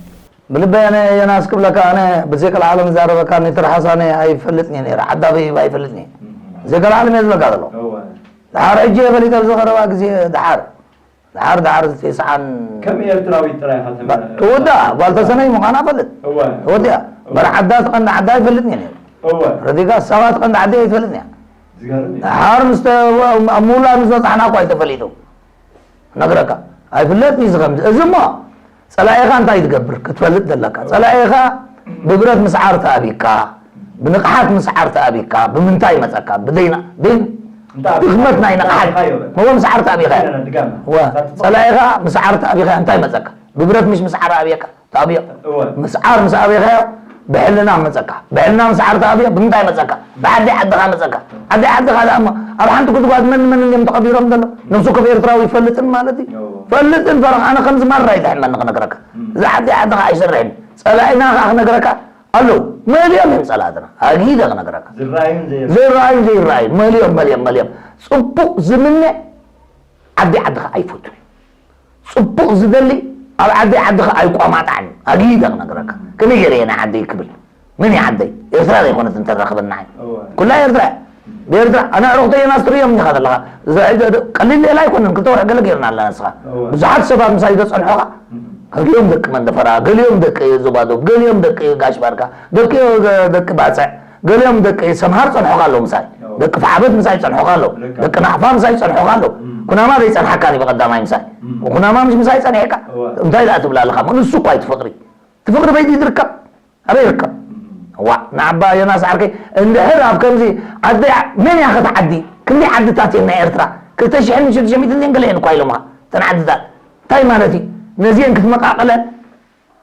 ብልበይ ኣነ ዮናስ ክብለካ፣ ኣነ ብዘይ ቀልዓለም ዝዛረበካ፣ ንትርሓስ ኣነ ኣይፈልጥን እየ ነይረ፣ ዓዲ ኣበይ ኣይፈልጥን እየ። ብዘይ ቀልዓለም እየ ዝብለካ ዘሎ። እወ። ደሓር ሕጂ እየ ፈሊጠ፣ ኣብዚ ቀረባ ግዜ ደሓር፣ ደሓር፣ ደሓር ተስዓን ከም ኤርትራዊ ጥራይ ኢኻ ተመ-፣ ትውዳእ፣ ጓል ተሰነይ ምዃና እፈልጥ። እወ። ትወዲኣ። እወ። በር ዓዳ ትቐንዲ ዓዳ ኣይፈልጥን እየ ነይረ። እወ። ረዲጋ ሳባ ትቐንዲ ዓዲ ኣይትፈልጥን እያ። ዝገርም እዩ። ደሓር ምስ ተ-፣ ኣብ ምውላድ ምስ በጻሕና እኳ እዩ ተፈሊጡ። ነግረካ። ኣይፍለጥን እዩ ከምዚ። እዚ እሞ ጸላኢኻ እንታይ ትገብር ክትፈልጥ ዘለካ። ጸላኢኻ ብብረት ምስዓር ተኣብይካ፣ ብንቕሓት ምስዓር ተኣብይካ፣ ብምንታይ መጸካ? ብደይና-፣ ብን-፣ እንታይ ድኽመት ናይ ንቕሓት። እንታይ ኢኻ? እዎ፣ ምስዓር ተኣብይካ። ድጋም። እዎ፣ እንታይ ትፈልጥ? ጸላኢኻ ምስዓር ተኣብይካ እንታይ መጸካ? ብብረት ምሽ ምስዓር ኣብየካ? ተኣብዮ። እወ። ምስዓር ምስ ኣብየካዮ ብሕልና መጸካ። ብሕልና ምስዓር ተኣብዮ ብምንታይ መጸካ? ብዓዲ ዓድኻ መጸካ። ዓዲ ዓድኻ ደኣ እሞ ኣብ ሓንቲ ጉድጓድ መን መን እዮም ተቐቢሮም ዘሎ? ነብሱ ኮፍ ኤርትራዊ ይፈልጥን ማለት እዩ። እወ። ፈልጥን ፈረቕ ኣነ ከምዚ ማራ እዩ ዝሕመኒ ክነግረካ። እም። እዚ ዓዲ ዓድኻ ኣይሰርሕን። ጸላኢና ከኣ ክነግረካ ኣለዉ። መሊኦም እዮም ጸላእትና። ኣጊደ ክነግረካ። ዝረኣዩን ዘይረኣዩን። ዝረኣዩን ዘይረኣዩን። መሊኦም፣ መሊኦም፣ መሊኦም። ጽቡቕ ዝምነ ዓዲ ዓድኻ ኣይፈቱን እዩ። ጽቡቕ ዝደሊ ኣብ ዓዲ ዓድኻ ኣይቋማጣዕን። ኣጊደ ክነግረካ። ከመይ ገይረ እየ ናይ ዓደይ ክብል? መን እዩ ዓደይ? ኤርትራ ዘይኮነት እንተረኽበና እየ። እወ። ኩላ ኤርትራ እያ። ብኤርትራ፣ ኣነ ኣዕሩኽተይ ዮናስ ትርእዮም እንዲኻ ዘለኻ። ዘ-፣ ዘ-፣ ቀሊል ሌላ ኣይኮነን። ክልተ ወርሒ ገለ ጌርና ኣለና ንስኻ። እወ። ብዙሓት ሰባት ምሳይ ዘጸንሑኻ። እም። ገሊኦም ደቂ መንደፈራ፣ ገሊኦም ደቂ ዞባዶብ፣ ገሊኦም ደቂ ጋሽ ባርካ፣ ደቂ፣ ደቂ ባጽዕ፣ ገሊኦም ደቂ ሰምሃር ጸንሖካ ኣለዉ ምሳይ። ደቂ ፋዕበት ምሳይ ጸንሖካ ኣለዉ። ደቂ ናቕፋ ምሳይ ጸንሖካ ኣለዉ። ኩናማ ዘይጸንሓካን እዩ ብቐዳማይ ምሳይ። ኩናማ ምሽ ምሳይ ጸኒሕካ? እንታይ ደኣ ትብላ ኣለኻ? እሞ ንሱ እኳ እዩ እቲ ፍቕሪ። እቲ ፍቕሪ በይዲ ዝርከብ? ኣበይ ይርከብ? ዋእ፣ ንዓባ ዮናስ ዓርከይ፣ እንድሕር ኣብ ከምዚ ዓዲ፣ መን እያ ኸ እታ ዓዲ? ክንደይ ዓድታት እየን ናይ ኤርትራ? ክልተ ሽሕን ሽዱሽተ ሚእትን እየን ገለ እየን እኳ ኢሎምኻ። እተን ዓድታት። እንታይ ማለት እዩ? ነዚአን ክትመቃቐለን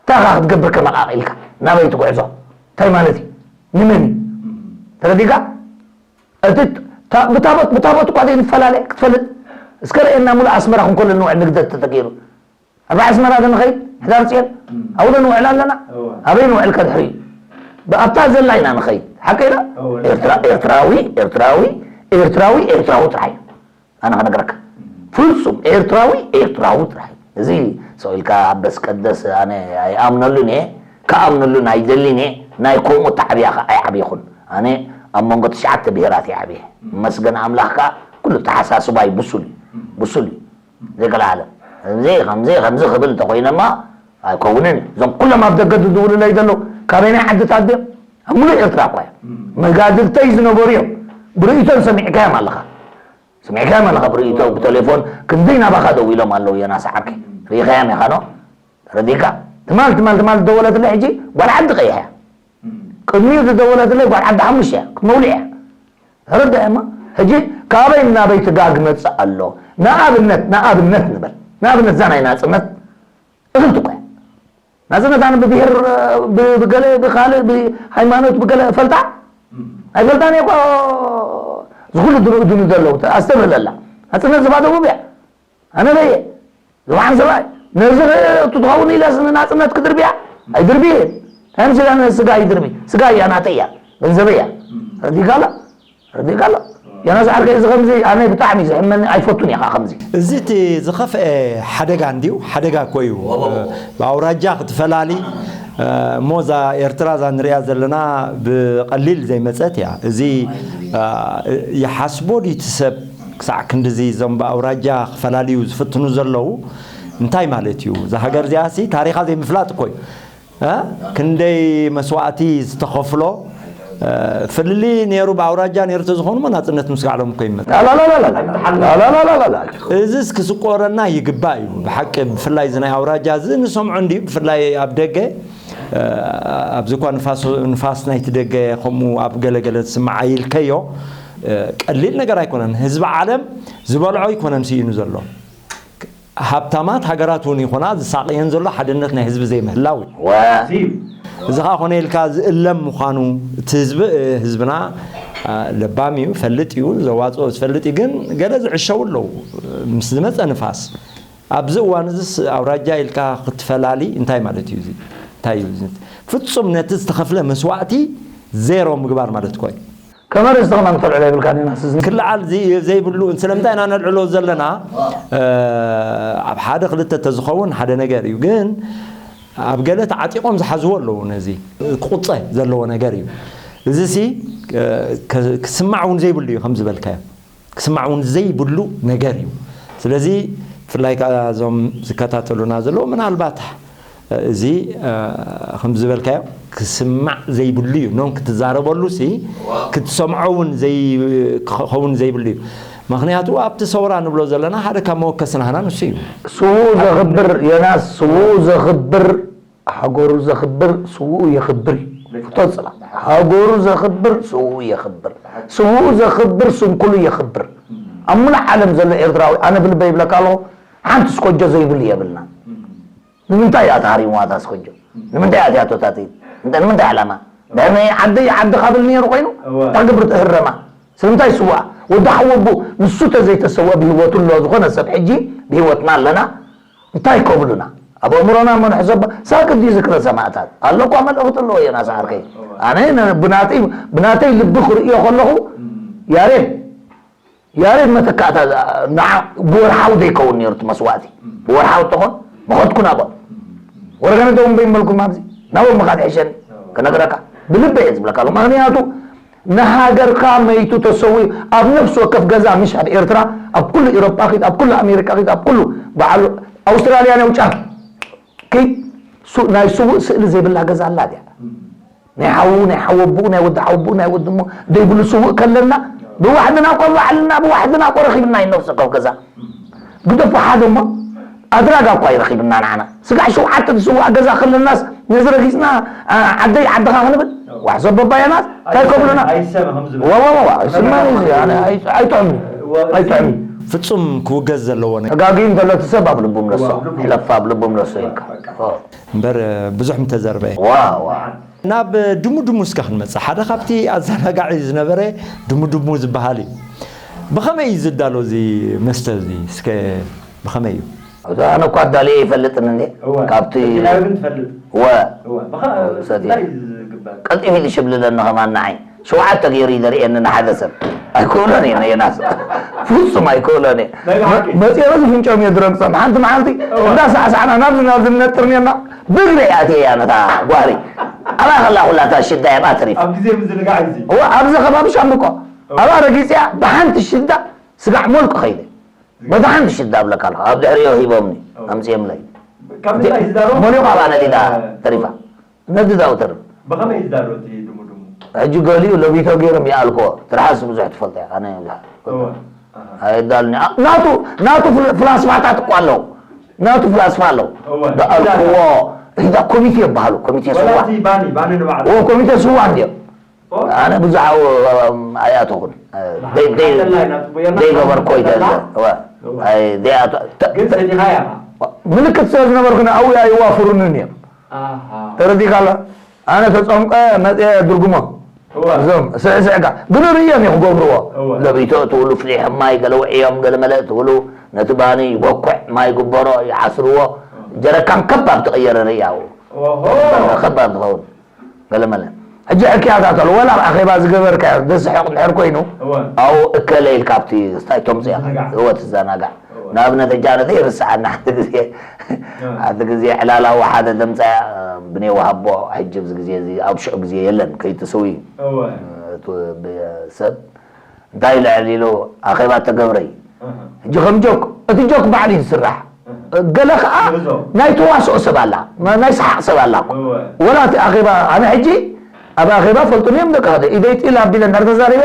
እንታይ ኢኻ ክትገብር ከመቓቒልካ? ናበይ ትጉዕዞ? እንታይ ማለት እዩ? ንመን እዩ? ተረዲእካ? እቲ ታ-፣ ብታቦት፣ ብታቦት እኳ ዘይንፈላለ ክትፈልጥ። እስከ ረኤና፣ ሙሉእ ኣስመራ ክንኮሎ ንውዕል ንግደት ተተገይሩ። ኣርባዕ ኣስመራ ዶ ንኸይድ? ሕዳር ጽዮን? ኣብኡ ዶ ንውዕል ኣለና? ኣበይ ንውዕል ከድሕሪ? ብኣብታ ዘላ ኢና ንኸይድ። ሓቀይ ዶ? ኤርትራ፣ ኤርትራዊ፣ ኤርትራዊ፣ ኤርትራዊ፣ ኤርትራዊ ጥራሕ እዩ። ኣነ ክነግረካ። ፍጹም ኤርትራዊ፣ ኤርትራዊ ጥራሕ እዩ። እዚ ሰው ኢልካ ኣበስ ቀደስ ኣነ ኣይኣምነሉን እየ፣ ክኣምነሉን ኣይደልን እየ። ናይ ከምኡ ተዓብያ ከ ኣይዓብኹን። ኣነ ኣብ መንጎ ትሽዓተ ብሄራት እየ ዓብየ። መስገን ኣምላኽ ከኣ ኩሉ ተሓሳስባይ ብሱል እዩ። ብሱል እዩ። ዘይቀልዓለም። ከምዚ፣ ከምዚ፣ ከምዚ ክብል እንተኾይነማ ኣይከውንን እዩ። እዞም ኩሎም ኣብ ደገ ዝድውሉለይ ዘለዉ ካበይናይ ዓድታት ድዮም? ኣብ ሙሉእ ኤርትራ እኳ እዮም። መጋድልተይ ዝነበሩ እዮም። ብርእይቶን ሰሚዕካዮም ኣለኻ። ስምዒካ መለኻ ብርእይቶ ብቴሌፎን ክንደይ ናባኻ ደዊሎም ኣለዉ ዮናስ ዓርከይ። ርኢኻዮም ኢኻ ዶ? ተረዲእካ? ትማል፣ ትማል፣ ትማል ዝደወለትለይ ሕጂ ጓል ዓዲ ቀይሕ እያ። ቅድሚኡ ዝደወለትለይ ጓል ዓዲ ሓሙሽተ እያ። ክትመውልዕ እያ። ተረድአ እሞ ሕጂ ካበይ ናበይ ትጋግ መጽእ ኣሎ? ንኣብነት፣ ንኣብነት ንበል። ንኣብነት እዛ ናይ ናጽነት እኽልቲ እኮ እያ። ናጽነት ኣነ ብብሄር፣ ብ-፣ ብገለ፣ ብኻልእ፣ ብሃይማኖት፣ ብገለ እፈልጣ? ኣይፈልጣን እየ እኮ። ዝኹሉ ድንኡ ድንኡ ዘለዉ፣ ኣስተብህለላ። ናጽነት ዝባ ደቡብ እያ። ኣነ በየ። ዝባዓን ሰብኣይ። ነዚ ኸ-፣ ትኸውን ኢለስ ንናጽነት ክድርብያ? ኣይድርብየ። እንታይ ምስላ ስጋ ይድርቢ? ስጋ እያ ናተይ እያ። ገንዘበይ እያ። ረዲእካ ኣሎ? ረዲእካ ኣሎ? ዮናስ ዓርከይ፣ እዚ ከምዚ ኣነ ብጣዕሚ ዝሕመኒ፣ ኣይፈቱን እየ ከዓ ከምዚ። እዚ እቲ ዝኸፍአ ሓደጋ እንድዩ፣ ሓደጋ እኮ እዩ። ብኣውራጃ ክትፈላሊ፣ እሞ እዛ ኤርትራ እዛ ንሪኣ ዘለና ብቐሊል ዘይመጸት እያ። እዚ፣ ይሓስቦ ድዩ እቲ ሰብ ክሳዕ ክንድዚ እዞም ብኣውራጃ ክፈላልዩ ዝፍትኑ ዘለዉ? እንታይ ማለት እዩ? እዛ ሃገር እዚኣሲ ታሪኻ ዘይምፍላጥ እኮ እዩ። እ? ክንደይ መስዋእቲ ዝተኸፍሎ፣ እ፣ ፍልልይ ነይሩ፣ ብኣውራጃ ነይሩ ተዝኾኑ እሞ ናጽነት ምስ ጋዕሎም እኮ ይመጽእ። ላላላላላ። እዚስ ክስቆረና ይግባእ እዩ። ብሓቂ ብፍላይ እዚ ናይ ኣውራጃ እዚ ንሰምዖ እንድዩ፣ ብፍላይ ኣብ ደገ፣ እ፣ ኣብዚ እኳ ንፋስ፣ ንፋስ ናይቲ ደገ ከምኡ ኣብ ገለገለ ዝስማዕ ኣይልከዮ፣ እ፣ ቀሊል ነገር ኣይኮነን። ህዝቢ ዓለም ዝበልዖ ኣይኮነን ስኢኑ ዘሎ። ሃብታማት ሃገራት እውን ይኹና ዝሳቐየን ዘሎ ሓድነት ናይ ህዝቢ ዘይምህላው እዩ። ወ- እዚ ኸዓ ኮነ ኢልካ ዝእለም ምዃኑ እቲ ህዝቢ፣ ህዝብና፣ አ፣ ለባም እዩ፣ ፈልጥ እዩ፣ ዘዋፅኦ ዝፈልጥ እዩ። ግን ገለ ዝዕሸው ኣለዉ። ምስ ዝመፀ ንፋስ ኣብዚ እዋን እዚስ ኣውራጃ ኢልካ ክትፈላሊ እንታይ ማለት እዩ? እዚ እንታይ እዩ? እዚ ፍጹም ነቲ ዝተኸፍለ መስዋእቲ ዜሮ ምግባር ማለት እኮ እዩ። ከመ ርእስቲ ከማን ክተልዕሎ የብልካን ዮናስ፣ እዚ ክልዓል ዘይ-፣ ዘይብሉ፣ ስለምንታይ ኢና ነልዕሎ ዘለና? እ፣ ኣብ ሓደ ክልተ ተዝኸውን ሓደ ነገር እዩ፣ ግን ኣብ ገለ ተዓጢቖም ዝሓዝዎ ኣለዉ። ነዚ ክቑጸ ዘለዎ ነገር እዩ። እዚሲ፣ እ፣ ከ-፣ ክስማዕ እውን ዘይብሉ እዩ፣ ከም ዝበልካዮ። ክስማዕ እውን ዘይብሉ ነገር እዩ። ስለዚ ብፍላይ ከኣ እዞም ዝከታተሉና ዘለዉ ምናልባት እዚ፣ እ፣ ከም ዝበልካዮ ክስማዕ ዘይብሉ እዩ። ኖን ክትዛረበሉ ሲ ክትሰምዖ እውን ዘይ-፣ ክኸውን ዘይብሉ እዩ። ምኽንያቱ ኣብቲ ሰውራ ንብሎ ዘለና ሓደ ካብ መወከሲ ናህና ንሱ እዩ። ስዉኡ ዘኽብር፣ ዮናስ፣ ስዉኡ ዘኽብር፣ ሃገሩ ዘኽብር፣ ስዉኡ የኽብር እዩ። ፍቶ ጽላ። ሃገሩ ዘኽብር፣ ስዉኡ የኽብር። ስዉኡ ዘኽብር፣ ስንኩሉ የኽብር። ኣብ ሙሉእ ዓለም ዘሎ ኤርትራዊ፣ ኣነ ብልበይ ይብለካ ኣለኹ፣ ሓንቲ ስኮጆ ዘይብሉ የብልና። ንምንታይ እያ ተሃሪምዋ እታ ስኮጆ? ንምንታይ እያ እቲኣቶ እታ ጥይት? እንተ ንምንታይ ዕላማ? ድሕሪ ናይ ዓደይ ዓድኻ ብል ነይሩ ኮይኑ፣ እዋ። እታ ግብሪ ትህረማ። ስለምንታይ ስዋኣ? ወዲ ሓወቦ ንሱ ተዘይተሰወ ብህይወቱ ኣሎ። ዝኾነ ሰብ ሕጂ ብህይወትና ኣለና። እንታይ ከብሉና? ኣብ ኣእምሮና እሞ ንሕሰቦ። ሳክት ድዩ ዝክረ ሰማእታት? ኣሎ እኳ መልእኽቲ ኣለዎ ዮናስ ዓርከይ። እዋ። ኣነ ነ-፣ ብናተይ፣ ብናተይ ልቢ ክርእዮ ከለኹ፣ እም። ያሬድ፣ ያሬድ መተካእታ ንዓ ብወርሓዊ ዘይከውን ነይሩ እቲ መስዋእቲ። ብወርሓዊ እንተኾን መኸድኩ ናብኦም። ወረገነ ደው እምበይ እምበልኩም ኣብዚ ናብኦም ምኻድ ይሕሸኒ። ክነግረካ ብልበይ እየ ዝብለካ ኣለኹ። ምኽንያቱ ንሃገርካ መይቱ ተሰዊኡ ኣብ ነፍሲ ወከፍ ገዛ፣ ምሽ ኣብ ኤርትራ፣ ኣብ ኩሉ ኤውሮጳ ኪድ፣ ኣብ ኩሉ ኣሜሪካ ኪድ፣ ኣብ ኩሉ በዓል ኣውስትራልያ ነው ጫፍ ኪድ፣ ሱ-፣ ናይ ስዉእ ስእሊ ዘይብላ ገዛ ኣላ ድያ? ናይ ሓዉ ናይ ሓወቦኡ ናይ ወዲ ሓወቦኡ ናይ ወዲ እሞ ደይብሉ ስውእ ከለና ብዋሕድና እኮ ባዕልና ብዋሕድና እኮ ረኺብና እዩ ነብሲ ካብ ገዛ ግደፎ ሓደ እሞ ኣድራጋ እኳ ይረኺብና ንዓና ስጋዕ ሸውዓተ ዝስዋእ ገዛ ከለናስ ነዚ ረጊፅና ዓደይ ዓድኻ ክንብል ዋሕሰብ በባየናስ እንታይ ከብሉና ዋዋዋ ስማ ኣይጥዕም ኣይጥዕም ፍጹም ክውገዝ ዘለዎ ነገር ተጋግዩ እንተሎ እቲ ሰብ ኣብ ልቡ ምለሶ ሕለፍ ኣብ ልቡ ምለሶ ኢልካ እምበር ብዙሕ ምተዘርበ ዋ ዋ ናብ ድሙ ድሙ እስከ ክንመጽእ ሓደ ካብቲ ኣዘናጋዒ ዝነበረ ድሙ ድሙ ዝበሃል እዩ። ብኸመይ እዩ ዝዳሎ እዚ መስተ እዚ እስከ ብኸመይ እዩ? ኣነ እኳ ኣዳልየ ይፈልጥን እንዴ ካብቲ ወ ቀልጢፍ ኢሉ ሽብልለኒ ከማን ንዓይ ሸውዓተ ገይሩ ይደርእየኒ ንሓደ ሰብ ኣይክእሎን እየ ዮናስ ፍጹም ኣይክእሎን እየ መፂኦ ዝፍንጮም እየ ዝረግፆም ሓንቲ መዓልቲ እንዳሳዕሳዕና ናብዚ ናብዚ ንነጥር ኔርና ብእግረይ ኣትየያ ነታ ጓህሪ ኣብኣ ከላ ኩላታ ሽዳ እያ ኣብኣ ተሪፋ ኣብዚ ከባቢ ሻምብቆ ኣብኣ ረጊፅያ ብሓንቲ ሽዳ ስጋዕ ሞልቁ ከይደ በታ ሓንቲ ሽዳ ኣብለካ ኣለኹ ኣብ ድሕሪኦ ሂቦምኒ ኣምፅኦምለይ ሞሊቑ ኣብኣ ነዲዳ ተሪፋ ነዲዳ ተርፍ ሕጂ ገሊኡ ለቢቶ ገይሮም ይኣልክዎ ትርሓስ ብዙሕ ትፈልጦ እያ ኣነ ኣይዳልኒ ናቱ ናቱ ፍላስፋታት እኮ ኣለዉ ናቱ ፍላስፋ ኣለዉ ዝኣልክዎ እዛ ኮሚቴ ይበሃሉ ኮሚቴ ስዋ ኮሚቴ ስዋ እንዲዮም ኣነ ብዙሕ ኣይኣተኹን ዘይገበርኮ ይተ ምልክት ስለ ዝነበርኩ ኣብኡ ኣይዋፍሩንን እዮም ተረዲካ ኣሎ ኣነ ተፀምቀ መፀ ድርጉሞ እዞም ስዕስዕካ ግን ርእዮም እዩ ክገብርዎ ለቢቶ ትብሉ ፍሊሖም ማይ ገለ ውዕዮም ገለ መለ ትብሉ ነቲ ባኒ ይበኩዕ ማይ ግበሮ ይዓስርዎ ጀረካን ከባብ ትቕየረ ርእያ ኣብኡ ከባብ ትኸውን ገለመለ ሕጂ ሕክያታት ኣሎ ወላ ኣብ ኣኼባ ዝገበርካዮ ዘስሕቕ እንድሕር ኮይኑ ኣብኡ እከለ ኢልካ ኣብቲ ስታይ ተምፅኦ እወ ትዘናጋዕ ንኣብነት ሕጂ ኣነ ዘይርስዓኒ ሓንቲ ግዜ ሓንቲ ግዜ ዕላላዊ ሓደ ደምፃያ ብኔ ወሃቦ ሕጂ ኣብዚ ግዜ እዚ ኣብ ሽዑ ግዜ የለን ከይትስዊ ሰብ እንታይ ልዕል ኢሉ ኣኼባ ተገብረ እዩ ሕጂ ከም ጆክ እቲ ጆክ ባዕሉ እዩ ዝስራሕ ገለ ከዓ ናይ ተዋስኦ ሰብ ኣላ ናይ ሰሓቅ ሰብ ኣላ ወላ እቲ ኣኼባ ኣነ ሕጂ ኣብ ኣኼባ ፈልጡኒ እዮም ደቂ ሓደ ኢደይ ጢል ኣቢለ እንዳተዛሪበ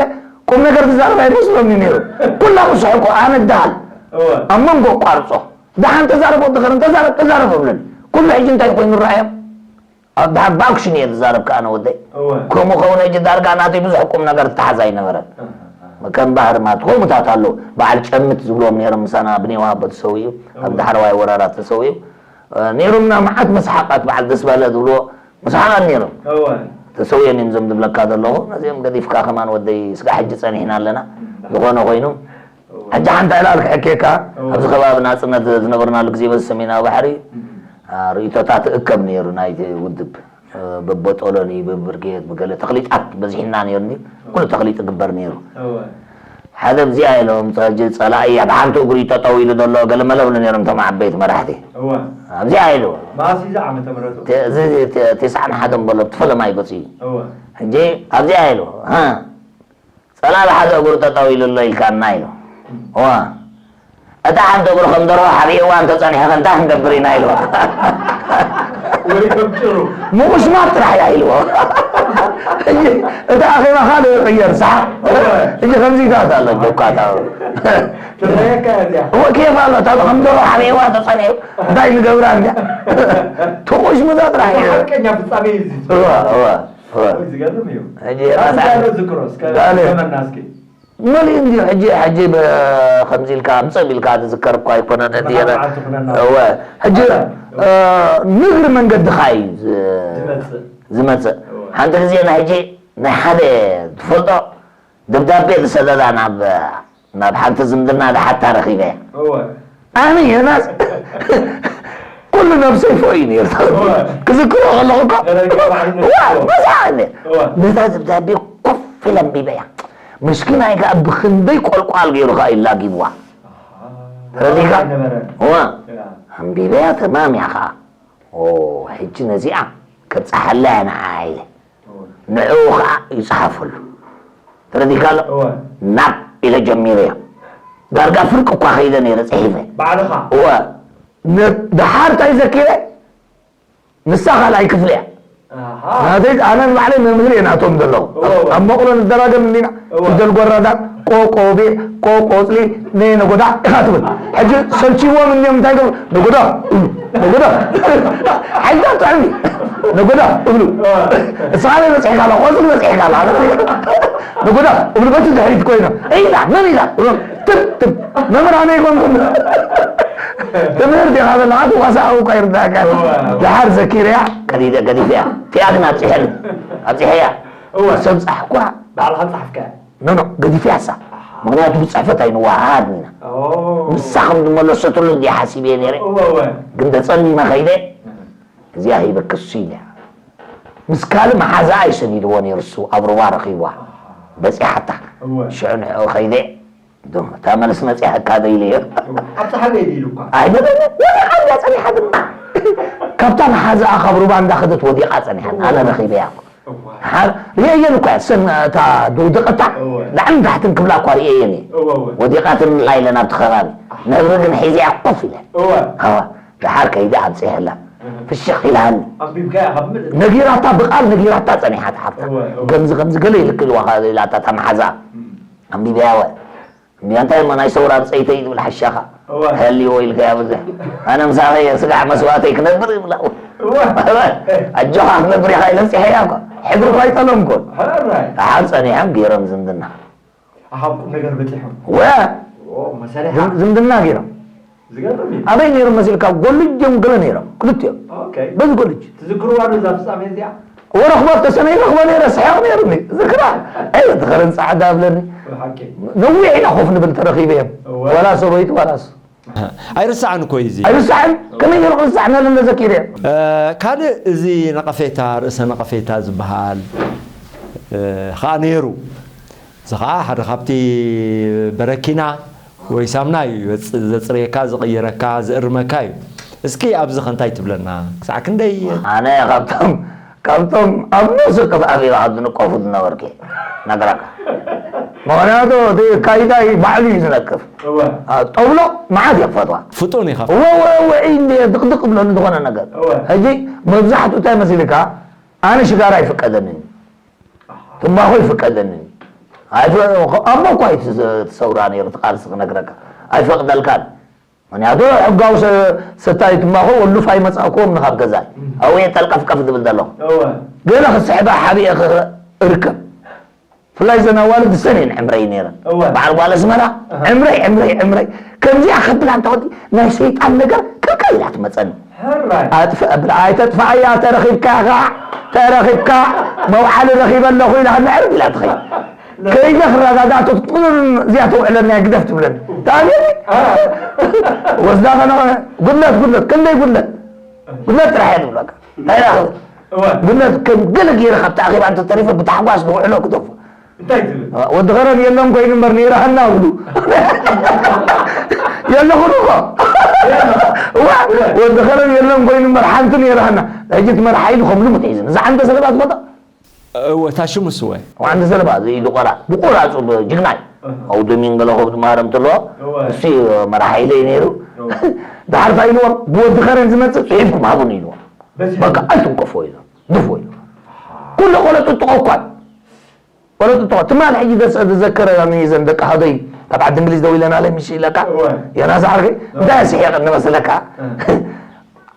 ቁም ነገር ትዛረብ ኣይመስሎኒ ነይሩ ኩላ ክስሕቁ ኣነ ዳሃል ኣብ መንጎ ቋርፆ ደሓን ተዛረብ ወዲ ከረን ተዛረብ ተዛረብ እብለኒ ኩሉ ሕጂ እንታይ ኮይኑ ረኣዮም ኣብ ደሓር ብኣክሽን እየ ዝዛረብ ከኣ ነወደይ ከምኡ ከውን ሕጂ ዳርጋ ናተይ ብዙሕ ቁም ነገር ትተሓዝ ኣይነበረን ከም ባህሪ ማለት ከምኡታት ኣለዉ በዓል ጨምት ዝብልዎም ነይሮም ምሳና ብኔዋ ኣቦ ተሰዊኡ ኣብ ዳሕረዋይ ወራራት ተሰዊኡ ነይሮምና መዓት መስሓቃት በዓል ደስ በለ ዝብልዎ መስሓቃት ነይሮም ተሰውዮም እዮም ዘም ዝብለካ ዘለኹ ነዚኦም ገዲፍካ ከማን ወደይ ስጋ ሕጂ ጸኒሕና ኣለና ዝኾነ ኮይኑ ሕጂ ሓንቲ ዕላል ክሕኬካ ኣብዚ ከባቢ ናፅነት ዝነበርናሉ ግዜ በዚ ሰሜናዊ ባሕሪ ርእቶታት እከብ ነይሩ ናይቲ ውድብ በቦጦሎኒ ብብርጌድ ብገለ ተኽሊጣት በዚሕና ነይሩ ኩሉ ተኽሊጥ ግበር ነይሩ ሓደ ኣብዚኣ ኢሎም ሕጂ ፀላኢ ኣብ ሓንቲ እግሪ ጠጠው ኢሉ ዘሎ ገለ መለብሉ ነይሮም እቶም ዓበይቲ መራሕቲ ኣብዚኣ ኢሉ ተስዓን ሓደን በሎ ብትፈለማይ ገፁ እዩ ሕጂ ኣብዚኣ ኢሉ ፀላኢ ሓደ እግሩ ጠጠው ኢሉ ኣሎ ኢልካና ኢሉ እዋ እታ ሓንቲ እግሩ ከም ደርሆ ሓቢእዋ እንተፀኒሕኸ እንታይ ክንገብር ኢና ኢልዋ ምቑሽማት ጥራሕ እያ ኢልዎ እቲ ኣኼባ ካልእ ይቕየር ሰሓ እዚ ከምዚታት ኣሎ ጆካታ እወ ኬፍ ኣሎ እታ ከም ደርሆ ሓቢእዋ ተፀኒሑ እንታይ ንገብራ እንድያ ትቑሽምታ ጥራሕ እዩ ዝገርም እዩ። ሕጂ ራስ ራስካ ጋር ዝክሮ እስከ ጋር ገመና እስኪ። መሊኡ እንድዩ ሕጂ ሕጂ ብ- ከምዚ ኢልካ ኣምፅእ ኢልካ ዝዝከር እኳ ኣይኮነን እቲ የረ- እወ ሕጂ እ፣ ንእግሪ መንገድኻ እዩ ዝ- ዝመፅእ። ዝመፅእ ሓንቲ ግዜ ናይ ሕጂ ናይ ሓደ ትፈልጦ ደብዳቤ ዝሰደዳ ናብ ናብ ሓንቲ ዝምድና ዝሓታ ረኺበ እወ ኣነ ዮናስ ኩሉ ነብሰይ ፎ እዩ ነይሩ ክዝክሮ ከለኹ እኮ ተረጋጋ ዓይነት ዋ እኮ። መሳኒ እወ። ነዛ ደብዳቤ ኮፍ ኢለ ኣንቢበያ ምስኪናይ ከዓ ብክንደይ ቆልቋል ገይሩ ከዓ ይላጊብዋ ተረዲካ ኣይነበረን። እዋ ያ። ኣንቢበያ ተማም እያ ከዓ ኦ ሕጂ ነዚኣ ከብፅሓላ እያ ንዓ ኢለ ንዕኡ ከዓ ይፅሓፈሉ ተረዲካ ኣሎ እወ። ናብ ኢለ ጀሚረዮ ዳርጋ ፍርቂ እኳ ከይደ ነይረ ፅሒፈ ባዕልኻ እወ ን- ደሓር እንታይ ዘኪረ ንሳ ካልኣይ ክፍሊ እያ ናተይ ኣነ ንባዕለይ መምህር እየ ናቶም ዘለኹ። ኣብ መቕሎ ንደራገም እንዲና፣ ፊደል ጎራዳን፣ ቆ ቆቢዕ፣ ቆ ቆጽሊ፣ ነ ነጎዳ ኢኻ ትብል። ሕጂ ሰልችዎም እንዲዮም እንታይ ገብሩ? ነጎዳ እብሉ፣ ነጎዳ። ሓይልታት ጥዕሚ፣ ነጎዳ እብሉ። እስኻ በይ በጺሕካ ኣላ፣ ቆጽሊ በጺሕካ ኣላ። ነጎዳ እብሉ በቲ ድሕሪት ኮይኖም። ኢላ፣ መን ኢላ? ትም፣ ትም። መምህር ኣነ ይኮንኩም። ትምህርቲ ኢኻ ዘለኻ፣ ትዋሳእ እኮ ይርዳእካ። እዋ፣ እዋ። ደሓር ዘኪረያ፣ ቀዲደ፣ ገዲፈያ። እቲኣ ግን ኣብጺሐኒ። ኣብጺሐያ። እዋ። ሰብ ጻሕኳ። ባዕልኻ ጻሕፍካ። ኖ፣ ኖ፣ ገዲፈያ እሳ። ኣሃ። ምኽንያቱ ብጽሕፈት ኣይንወሃሃድን ኢና። ኦ። ንሳ ከም ዝመለሰትሉ እንዲያ ሓሲበ ነይረ። እዋ፣ እዋ። ግን ተጸሊመ ከይደ። እዚኣ ሂበኪ እሱ ኢለያ። ምስ ካልእ መሓዛኣ እዩ ሰዲድዎ ነይሩ እሱ፣ ኣብ ሩባ ረኺብዋ። ኣሃ። በጺሓታ። እዋ። ሽዑ ንዕኡ ከይደ። ዶ፣ እታ መልሲ መጺኣካ ዶ ኢለዮ። ኣብ ጸሓይ ኢሉ እኳ። ኣይደለም፣ ወዲቓ እያ ጸኒሓ ድማ። ካብታ መሓዛኣ ካብ ሩባ እንዳኸደት ወዲቓ ጸኒሓ። ኣነ ረኺበያ እኮ። እዋ። ሓ-፣ ርእየየን እኳ እየን፣ ሰን-፣ እታ ዝወደቐታ እዋ። ላዕልን ታሕትን ክብላ እኳ ርእየየን እየ። እዋ፣ እዋ። ወዲቓትኒ ኢለን ኣብቲ ከባቢ። ኣህ። ነብሪ ግን ሒዘያ ኮፍ ኢለ። እዋ። ኣዋ፣ ደሓር ከይደ ኣምጺሐላ። እህ። ፍሽኽ ኢላኒ። ኣንቢብካያ ካብ ምድሪ? ነጊራታ፣ ብቓል ነጊራታ ጸኒሓ እታ ሓፍታ። እዋ፣ እዋ። ከምዚ፣ ከምዚ ገለ ኢልክ ኢልዋ ኢላታ እታ መሓዛ። እም። ኣንቢብያ ወ። እንዲያ እንታይ እሞ ናይ ሰውራ ብጸይተይ ዝብል ሓሻኻ። እዋ። ሃልይዎ ኢልካያ ብዙሕ። ኣነ ምሳኸ እየ ስጋዕ መስዋእተይ ክነብር ይብላ። እዋ። ኣጆኻ ክትነብር ኢኻ ኢለ ጽሒያ እኮ። ሕድሪ እኳ ኣይጠለምኩን። ሕራይ። ደሓር ጸኒሖም ገይሮም ዝምድና። ኣሃ፣ ቁም ነገር በጺሖም። ወ። ኦ፣ መሰሪሓ። ዝም-፣ ዝምድና ገይሮም። ዝገርም እዩ። ኣበይ ነይሮም መሲልካ? ጎልጅ እዮም ገለ ነይሮም፣ ክልቲኦም። ኦኬ። በዚ ጎልጅ። ትዝክርዋ ዶ እዛ ፍጻሜ እዚኣ? ወረኽቦ ተሰነይ ረኽቦ ነይረ፣ ስሕቕ ነይሩኒ። ዝክራ። ኣይ፣ እቲ ኸረን ጻዕዳ ኣብለኒ። ብሓቂ። ነዊሕ ኢና ኮፍ ንብል ተረኺበ እዮም። እወ። ዋላ ሰበይቱ ዋላ እሱ። ኣይርሳዕን እኮ እዩ እዚ። ኣይርሳዕን? ከመይ ገይሩ ክርሳዕ? ነለለ ዘኪረ። እ፣ ካልእ እዚ ነቐፌታ፣ ርእሰ ነቐፌታ ዝበሃል፣ እ፣ ኸኣ ነይሩ። እዚ ኸዓ ሓደ ካብቲ በረኪና ወይ ሳምና እዩ ዘጽ-፣ ዘጽርየካ፣ ዝቕይረካ፣ ዝእርመካ እዩ። እስኪ ኣብዚ ኸ እንታይ ትብለና? ክሳዕ ክንደይ? ኣነ ካብቶም፣ ካብቶም ኣብ ነፍሲ ወከፍ ኣኼባ ካብ ዝንቀፉ ዝነበርኩ እየ። ነግረካ። ምኽንያቱ እቲ ኣካይዳ እዩ ባዕሉ እዩ ዝነቅፍ። እወ። አ፣ ጠብሎ መዓት እየ ክፈትዋ። ፍጡን ኢኻ። እወ፣ እወ፣ እወ፣ ኢንድ እየ ድቕድቕ ብለኒ ዝኾነ ነገር። እወ። ሕጂ መብዛሕትኡ እንታይ መሲልካ? ኣነ ሽጋራ ኣይፍቀደንን። ኣሃ። ትምባኾ ይፍቀደንን። ኣይፈ-፣ ኣቦ እኳ እዩ ትሰ-፣ ትሰውራ ነይሩ፣ እቲ ቃልሲ ክነግረካ። ኣይፈቕደልካን። ምኽንያቱ ሕጋዊ ሰ-፣ ሰታይ ትምባኾ ወሉፍ ኣይመጻእክዎምን ካብ ገዛይ። እም። ኣብኡ እየ ጠልቀፍቀፍ ዝብል ዘለኹ። እወ። ገለ ክስሕባ ሓቢኤ ክረ-፣ እርከብ። ብፍላይ እዘን ኣዋልድ እሰን እየን ዕምረይ ነይረን። እወ። በዓል ጓል ኣስመራ፣ ኣሃ። ዕምረይ፣ ዕምረይ፣ ዕምረይ። ከምዚኣ ከብላ እንተኾንኪ ናይ ሰይጣን ነገር ቅልቅል ኢላ ትመጸኒ። ሕራይ። ኣጥፍእ ኣብላ፣ ኣይተጥፍኣያ፣ ተረኺብካ ኢኻ፣ ተረኺብካ፣ መውዓሊ ረኺበ ኣለኹ ኢላ ክምዕርግ ኢላ ትኸይድ። ለ- ከይደ ክረጋጋእ፣ ትጥቅም እዚኣ ተውዕለኒ፣ ግደፍ ትብለኒ። ታቤኒ? አ። ወስዳ ከነ፣ ጉድለት፣ ጉድለት፣ ክንደይ ጉድለት? ጉድለት ጥራሕ እየ ዝብለካ። እንታይ ኢኻ? እወ። ጉድለት፣ ከም ገለ ገይረ ካብቲ ኣኼባ እንተተሪፈ ብታሕጓስ ንውዕሎ ክደፎ። እንታይ ትብል? ወዲ ኸረን የለን ኮይኑ እምበር ነይረ ሃና እብሉ። የለኹን እኮ። እዋ፣ ወዲ ኸረን የለን ኮይኑ እምበር ሓንቲ ነይረ ሃና። ሕጂ እቲ መርሓ ኢሉ ከም ልሙድ ሒዙ። ንዛ ዓንደ ሰለባ ትፈልጣ? እወ፣ እታ ሽሙስ እወ። ዓንደ ሰለባ፣ እዚ ኢዱ ቆራጽ፣ ብቆራጹ ብ-፣ ጅግና እዩ። እህ። ኣው ዶሚንጎ ለኾብ ድማረም ትሎ፣ እወ። እሱ እዩ መርሓ ኢለይ ነይሩ። እወ። ድሓር እንታይ ኢልዎም? ብወዲ ኸረን ዝመጽእ ጽሒፍኩም ሃቡኒ ኢልዎም። በዚ በቃ፣ ኣይትንቀፎ ኢሉ፣ ድፎ ኢሉ። ኩሉ ቆሎ ጥጥቖ እኳ እዩ። ቆሎ ጥጥቖ። ትማል ሕጂ ዘስ-፣ ዝዘከረ እዘን ደቂ ሃዶይ ካብ ዓዲ እንግሊዝ ደዊለናለይ ምሽ ኢለካ? እወ። ዮናስ ዓርከይ፣ እወ። እንታይ ስሒቕ እንመስለካ? እወ።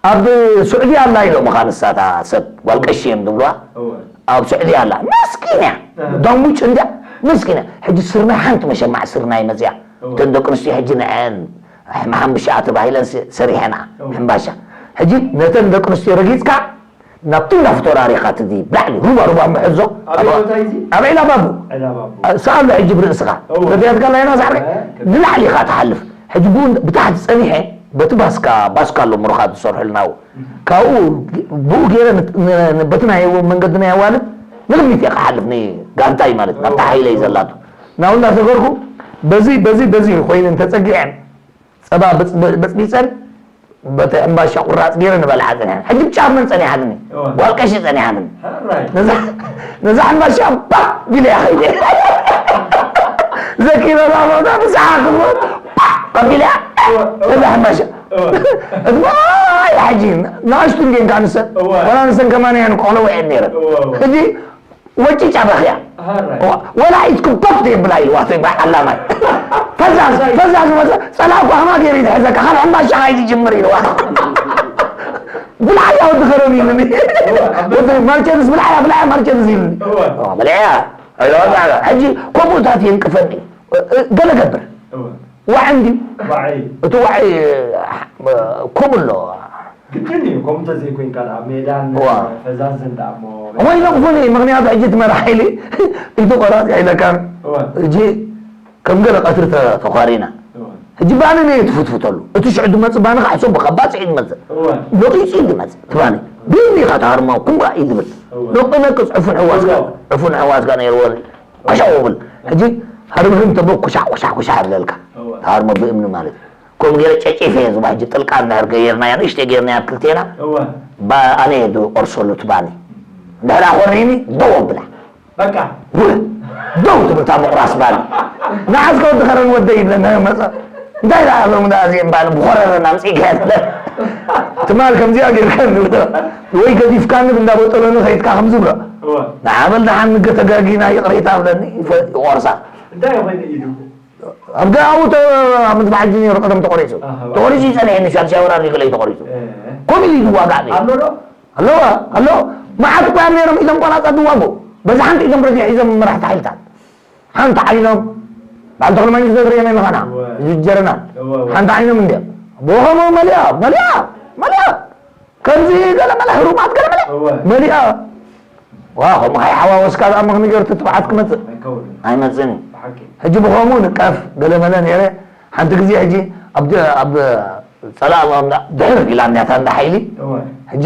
ኣብ ስዑዲ ኣላ ኢሎምኻ ንሳታ ሰብ፣ ጓል ቀሺ እዮም ዝብልዋ። እወ። ኣብ ስዑዲ ኣላ። መስኪን እያ። እወ። ዳሙጭ እንድያ፣ መስኪን እያ። ሕጂ ስርናይ ሓንቲ መሸማዕ ስርናይ መጽያ። እወ። እተን ደቂ ኣንስትዮ ሕጂ ንዐን ሕምሓምብሻ ተባሂለን ስ-፣ ሰሪሐንኣ። እወ። ሕምባሻ። ሕጂ ነተን ደቂ ኣንስትዮ ረጊጽካ፣ ናብቲ እንዳ ፍቶራሪ ኢኻ ትድይብ፣ ላዕሊ፣ ሩባ፣ ሩባ ምሕዞ። ኣበይ ኣብ፣ ቦታ እዩ እዚ? ኣብ ዒላ ባቡ። ዒላ ባቡ። እ፣ ስኣሎ ሕጂ ብርእስኻ። እወ። ረድያትካ ኣላ ኢና ሳዕሪ? እ፣ ከ- ንላዕሊ ኢኻ ትሓልፍ። ሕጂ ብኡ፣ ብታሕቲ ጸኒሐ፣ በቲ ባስካ፣ ባስካ ኣሎ ምሩኻት ዝሰርሑልና ኣብኡ። እህ። ካብኡ፣ ብኡ ገይረ ን-፣ ን-፣ ን-፣ በቲ ናይ መንገዲ ናይ ኣዋልድ ንቕድሚት እየ ክሓልፍ፣ ንጋንታይ ማለት፣ ናብታ እወ። ሓይለይ ዘላቶ። ናብኡ እንዳሰገርኩ፣ በዚ፣ በዚ፣ በዚ ኮይነን ተጸጊዐን፣ ጸባ በጽ-፣ በ-፣ በጽቢጸን በቲ ሕምባሻ ቁራጽ ገይረ ንበልዓ ጸኒሐን። ሕጂ ብጫ መን ጸኒሓትኒ? እወ። ጓል ቀሺ ጸኒሓትኒ። ሕራይ። ነዛ፣ ነዛ ሕምባሻ ባዕ ቢለያ ኸይደ። ዘኪረ ላቦታ ብዛሓ ክብሎ ባዕ ቢለያ። እወ፣ እወ። ነዛ ሕምባሻ። እወ። እትሞ ኢላ ሕጂ ንኣሽቱ እንዲን ከኣ ንሰን፣ እወ። ወላ ንሰን ከማን እየን ቆሎ ውዕየን ነይረን። እወ፣ እወ። ሕጂ ወጪ ጫባኽያ። ሃራይ። እዋ፣ ወላ ኢትኩም ኮፍ ዘይብላ ኢልዋ፣ ተይ፣ በዓል ዓላማይ። ፈዛዝ፣ ፈዛዝ መሰ-፣ ጸላእኳ ከማ ገይሩ ይትሕዘካ፣ ካብ ሕምባሻ ከይትጅምር ኢልዋ። ብልዓያ ወዲ ከረን ኢሉኒ። እዋ፣ ኣብ ወዲ መርቸንስ ብልዓያ፣ ብልዓያ መርቸንስ ኢሉኒ። እዋ። እዋ፣ ብልዓያ። ኣይዋ፣ ብልዓያ። ሕጂ ከምኡታት የንቅፈኒ። እ-፣ እ-፣ ገለ ገብር። እዋ። ዋዒ እንድዩ። ዋዒ። እቲ ዋዒ፣ እ፣ ከምኡ ኣሎ። ግድን እዩ፣ ከምኡ እንተዘይኮይንካ ደኣ ኣብ ሜዳን እዋ። ፈዛዝን ደኣ እሞ። ወይ ሎምኹኒ፣ ምኽንያቱ ሕጂ እቲ መራሒ ኢሉ፣ ኢቱ ቆራጽ ኢለካ። እዋ። ሕጂ ከም ገለ ቀትሪ ተ-፣ ተዃሪና። እዋ። ሕጂ ባኒ ነየ ትፍትፍተሉ። እቲ ሽዑ ዝመጽእ ባኒ ከዓ ሕሰቦ፣ ካብ ባጽዕ እዩ ዝመጽእ። እዋ። ነቒጹ እዩ ዝመጽእ፣ እቲ ባኒ። ብእምኒ ኢኻ ትሃርሞ፣ ኩምባ እዩ ዝብል። እዋ። ነቂ ነቅጽ ዕፉን ሕዋስካ፣ እዋ። ዕፉን ሕዋስካ ነይርዎ። ኮሻው ብል። ሕጂ ሃርምህም ተቦ ኩሻዕ፣ ኩሻዕ፣ ኩሻዕ ይብለልካ። እዋ። ሃርሞ ብእምኒ ማለት እዩ። ከምኡ ገይረ ጨጪፈ እየ ዝብሃል። ሕጂ ጥልቃ እንድሕር ገይርናያ፣ ንእሽተይ ገይርናያ ክልቴና፣ እዋ። ባ-፣ ኣነ እየ ዝቆርሰሉ እቲ ባኒ። እንድሕር ኣኾሪኒ፣ ደው ኣብላ። በቃ። ውለ፣ ደው ትብል እታ ምቑራስ ባኒ። ንዓስከ ወዲ ከረን ወደይ ይብለና መጸ። እንታይ ደኣ ሎም ደኣ እዚኦም ባኒ ብኾረረና ኣምጺእካያ ትብለ። ትማል ከምዚኣ ጌርካኒ ብለ። ወይ ገዲፍካኒ ብእንዳ በጠሎኒ ከይድካ ከም ዝብሎ። እዋ። ንዓ በል ደሓን ንገ ተጋጊና ይቕሬታ ብለኒ ይፈ-፣ ይቖርሳ። እንታይ ኮይኑ ኢዱ? ኣብ ገ-፣ ኣብኡ ተ-፣ ኣብ ምድፋዕ እጁ ነይሩ ቀደም ተቖሪጹ። ኣሃ፣ ተቖሪጹ ይጸንሐኒ፣ ሻድሻይ ወራር ይግለይ ተቖሪጹ። እ። ከምኡ ኢሉ ይዋጋእ ነይሩ። ኣሎ ዶ? ኣለዋ፣ ኣሎ። መዓት እኮ እዮም ነይሮም ኢዶም ቆራጻት ዝዋግኡ። በዚ ሓንቲ ኢዶም ረዲኦም ሒዞም መራሕቲ ሓይልታት። ሓንቲ ዓይኖም፣ በዓል ተኽለማርያም ዝገብር የመን ምኻና፣ እወ። እዚ ጀረናል። እወ፣ እወ። ሓንቲ ዓይኖም እንድያ። ብኸምኡ መሊኣ፣ መሊኣ፣ መሊኣ። ከምዚ ገለ መለ፣ ህሩማት ገለ መለ። እወ። መሊኣ። ዋ፣ ከምኡ ከይሓዋወስካ ደኣ ምኽኒ ገይሩ ትብዓት ክመጽእ? ኣይከውንን። ኣይመጽእን እዩ። ብሓቂ። ሕጂ ብኸምኡ ንቀፍ ገለ መለ ነይረ። ሓንቲ ግዜ ሕጂ ኣብ ደ-፣ ኣብ ጸላእ ድሕር ኢላ እንድያ እታ እንዳ ሓይሊ። እወ። ሕጂ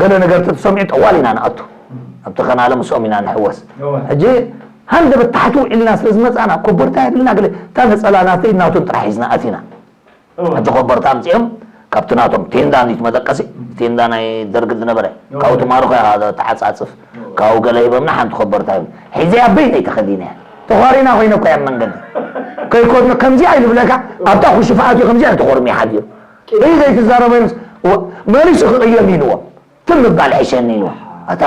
ገለ ነገር ተትሰሚዑ ጠዋል ኢና ንኣቱ። እም። ኣብቲ ከናለ ምስኦም ኢና ንሕወስ። እወ። ሕጂ ሃንደበት ታሕቲ ውዒልና ስለ ዝመጻና ኮቦርታ የብልና ገለ እታ ነጸላ ናተይ ናቶም ጥራሕ ሒዝና ኣቲና። እወ። ሕጂ ኮቦርታ ኣምጺኦም ካብቲ ናቶም ቴንዳ እንዲት መደቀሲ፣ እም። ቴንዳ ናይ ደርግ ዝነበረ፣ እወ። ካብኡ ትማርኾ ኢኻ ተዓጻጽፍ። እወ። ካብኡ ገለ ሂቦምና ሓንቲ ኮቦርታ ሂቦም። ሒዘያ በይነይ ተኸዲነ እያ። ተዃሪና ኮይነ እኮ እያ ኣብ መንገዲ። ከይኮድነ ከምዚኣ ኢሉ ብለካ፣ ኣብታ ኩሽፋ ኣትዩ ከምዚኣ ተኾርሚ ሓዲሩ። ቂም። እይ ዘይትዛረበ ይምስ-፣ ወ-፣ መሊሱ ክቕየም ኢልዎ። ትም ምባል ሕሸኒ ኢልዎ። ኣታ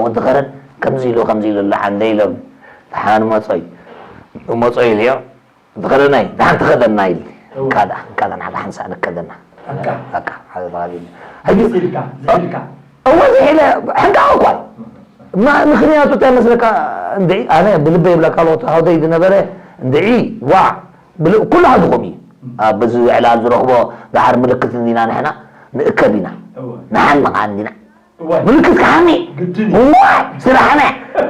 ወዲ ኸረን ከምዚ ኢሉ፣ ከምዚ ኢሉ ኣሎ ዓንደ ኢሎም። ደሓን መጾይ። መጾይ ኢልዮ። ዝኸደናይ፣ ደሓን ተኸደና ኢልኒ። እወ። ካዳ፣ ካዳ ንዓኻ ሓንሳእ ንከደና። ኣካ። ኣካ፣ ሓደ ተኸዲነ። ሕጂ ዝኢልካ፣ ዝኢልካ። እወ፣ ዝኢለ፣ ሕንቃቕ እኳ እዩ። ማ-፣ ምኽንያቱ እንታይ መስለካ? እንድዒ፣ ኣነ ብልበይ ይብለካ ኣለኹ፣ ሃውደይ ዝነበረ፣ እንድዒ፣ ዋዕ፣ ብል-፣ ኩሉ ሃድኹም እዩ። ኣብ በዚ ዕላል ዝረኽቦ ደሓር ምልክት እንዲና ንሕና ንእከብ ኢና። እወ። ንሓሚ ከኣ እንዲና። እዋይ። ምልክት ከሓኒ። ግድን እዩ። እዋይ፣ ስራሕና።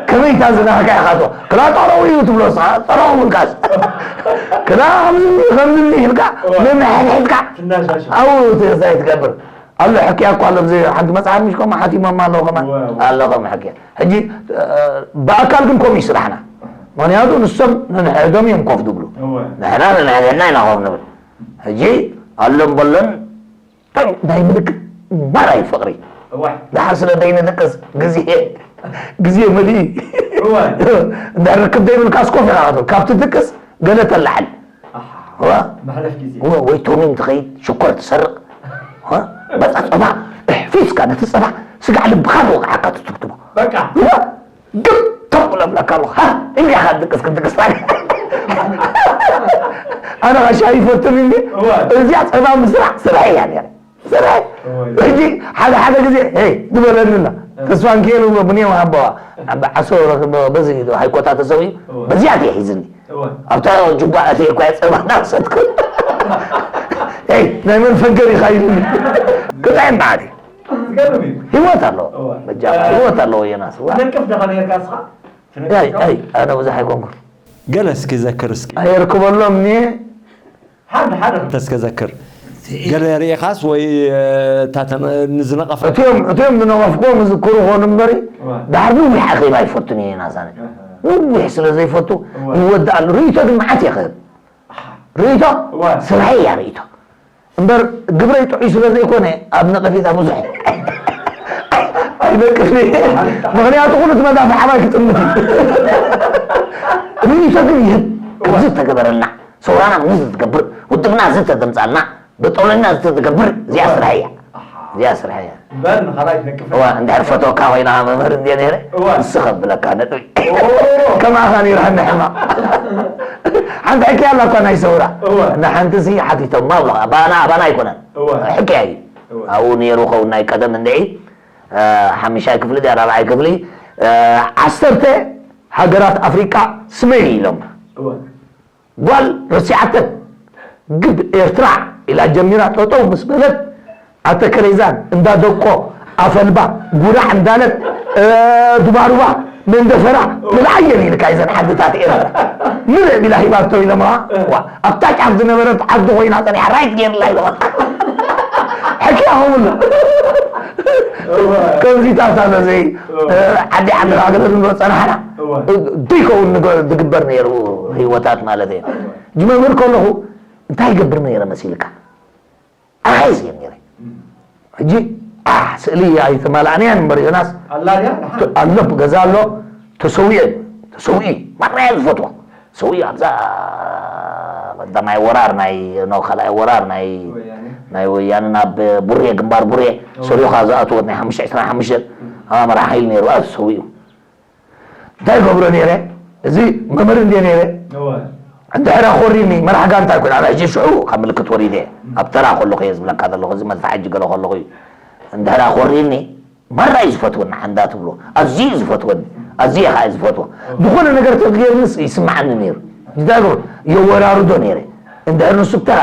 ከመይ ታዝናኻ ኢኻ ዶ? ክላ ጠረው እዩ ትብሎ ንስኻ፣ ጠረው ምልካስ። ክላ ከምዚ፣ ከምዚ ኢልካ፣ እዋይ። ነንሕድሕድካ። ትናሻሽ። ኣብኡ ት-፣ እንታይ ትገብር? ኣሎ ሕክያ እኮ ኣሎ፣ ብዚ ሓንቲ መጽሓፍ ምሽ ኮማ ሓቲሞማ ኣለዉ ከማን። እዋይ፣ እዋይ። ኣሎ ከም ሕክያ። ሕጂ፣ እ፣ ብኣካል ግን ከምኡ እዩ ስራሕና። ምኽንያቱ ንሶም ነንሕድሕዶም እዮም ኮፍ ዝብሉ። እዋይ። ንሕና ነንሕድሕድና ኢና ኮፍ ንብል። ሕጂ ኣሎም በሎን ናይ ምልክት ማራይ ፍቕሪ። እዋይ። ደሓር ስለ ደይንድቅስ ግዜ፣ ግዜ መሊኡ። እዋይ። እንድሕር ርክብ ደይብልካስ ኮፍ ኢኻ ክትብል። ካብ ትድቅስ ገለ ተላዕል። ኣሓ። እዋ። መሕለፍ ግዜ። እወ፣ ወይ ቶሚን ትኸይድ፣ ሽኮር ትሰርቕ። እዋ። በቃ ጸባ፣ እሕፊስካ ነቲ ጸባ፣ ስጋዕ ልብኻ ዝወቕዓካ ትትብትቦ። በቃ። እዋ። ግብ ተብሎ ብለካ ኣለኹ። ሃ፣ እንዲኻ ድቅስ ክትድቅስ ታዲያ። ኣነ ኸዓ ሻሂ ይፈትን እንዲ። እወ። እዚኣ ጸባ ምስራሕ ስርሐይ እያ ነይራ። ስርሐይ። እወ። ሕጂ ሓደ ሓደ ግዜ፣ ሄይ፣ ዝበለኒ ኣሎ። እወ። ተስፋ ሚካኤል እሞ ብንየም ሃበዋ። ኣብ ዓሶ ረኽቦ በዚ ኢሉ ሃይኮታ ተሰዊኡ። እወ። በዚኣ እየ ሒዝኒ። እወ። ኣብታ ጅጓ ኣትየ እኳ እየ ጸባ እናሰትኩ። ሄይ፣ ናይ መን ፈንገር ኢኻ ኢሉኒ። ክጥዕም በዓል እዩ። ዝገርም እዩ። ህይወት ኣለዎ። እወ። በጃኻ እ፣ ህይወት ኣለዎ ዮናስ። እዋ። ትነቅፍ ዲኻ ነይርካ ንስኻ? ትነቅፍ ኣይ፣ ዲኻ? ኣይ፣ ኣነ ብዙሕ ኣይኮንኩን። ገለ እስኪ ዘክር እስኪ። ኣየርክበሎም እየ። ሓደ፣ ሓደ። እስከ ዘክር። ገለ ርኢኻስ ወይ፣ እ፣ እታ ተነ-፣ ንዝነቐፈ? እቲኦም፣ እቲኦም ዝነቐፍክዎም ዝዝክሩ ኾኑ እምበሪ፣ እወ። ዳሕር ነዊሕ ኣኼባ ኣይፈቱን እየ ዮናስ ኣነ። እህ። ነዊሕ ስለ ዘይፈቱ፣ እወ። ይወድእ ኣሎ። ርእይቶ ግን መዓት እየ ክህብ። ኣሓ። ርእይቶ? እወ። ስራሐይ እያ ርእይቶ። እምበር ግብረይ ጥዑይ ስለ ዘይኮነ ኣብ ነቐፌታ ብዙሕ ኣይነቅፍን እየ። ምኽንያቱ ኩሉ እቲ መዳፍዕ ኣባይ ክጥምት እዩ። ርእይቶ ግን ይህብ። እወ። ከምዚ ተገበረልና፣ ሰውራና ምዚ ትገብር፣ ውድብና እዚ ተተምጻልና፣ በጦሎና እዚ ተትገብር፣ እዚኣ እወ። ስራሐይ እያ። ኣሓ። እዚኣ ስርሐ እያ። እምበር ንኻልኣይ ትነቅፍ እዋ እንድሕር ፈትወካ ኮይና መምህር እንድየ ነይረ እዋ። ንስኸ ብለካ ነጥቢ ኦ። ከማኻ ነይራ ንሕማ ሓንቲ ሕክያ ኣላ እኳ ናይ ሰውራ እዋ። ንሓንቲ ሲ ሓቲቶማ ብለኻ ኣባና ኣባና ኣይኮነን እዋ። ሕክያ እዩ እዋ። ኣብኡ ነይሩ ኸውን ናይ ቀደም እንድዒ እ፣ ሓምሻይ ክፍሊ ድያ ራብዓይ ክፍሊ እ፣ ዓሰርተ ሃገራት ኣፍሪቃ ስመይ ኢሎም እዋ። ጓል ረሲዓተን ግብ ኤርትራ ኢላ ጀሚራ ጠጠው ምስ በለት ኣተከሬዛን እንዳ ደቆ ኣፈልባ ጉራዕ እንዳለት እ፣ ዱባሩባ መንደፈራ ምልዓየን ኢልካ ይዘን ሓድታት ኤርትራ ምልእ ቢላ ሂባቶ ኢለማ ዋ ኣብታ ጫፍ ዝነበረት ዓዲ ኮይና ፀኒሓ ራይት ገይርላ ኢለማ ሕክያ ከምሉ ከምዚታት ኣለዘይ ዓዲ ዓዲ ሃገር ንብሎ ፀናሕና ዘይከውን ዝግበር ነይሩ ህይወታት ማለት እዩ ጅመምህር ከለኹ እንታይ ይገብር ነይረ መሲልካ ኣሓይዝ እየ ነይረ ሕጂ ስእሊ ኣይተማልኣንያን እምበር ዮናስ ኣሎ ገዛ ኣሎ ተሰዊኤ ተሰዊኢ ማራ እየ ዝፈትዎ ሰውኢ ኣብዛ ቀዳማይ ወራር ናይ ኖ ካልኣይ ወራር ናይ ናይ ወያነ ናብ ቡሬ ግንባር ቡሬ ሰሪኻ ዝኣትወት ናይ ሓሙሽተ ዕስራን ሓሙሽተን ኣማራ ሓይሊ ነይሩ ኣብ ሰውኡ እንታይ ገብሮ ነይረ እዚ መምህር እንደ ነይረ እንድሕራ ኮሪኒ መራሕ ጋንታ ይኮን ኣነ ሕጂ ሽዑ ካብ ምልክት ወሪደ ኣብ ተራ ከለኹ እየ ዝብለካ ዘለኹ እዚ መድፍዓ ሕጂ ገለ ከለኹ እዩ እንድሕራ ኮሪኒ ማራ እዩ ዝፈትወኒ ሓንዳ ትብሎ ኣዝዩ እዩ ዝፈትወኒ ኣዝየ ከዓ እዩ ዝፈትዎ ዝኾነ ነገር ተገይርንስ ይስምዓኒ ነይሩ እንታይ ገብሮ የወራርዶ ነይረ እንድሕር ንሱ ተራ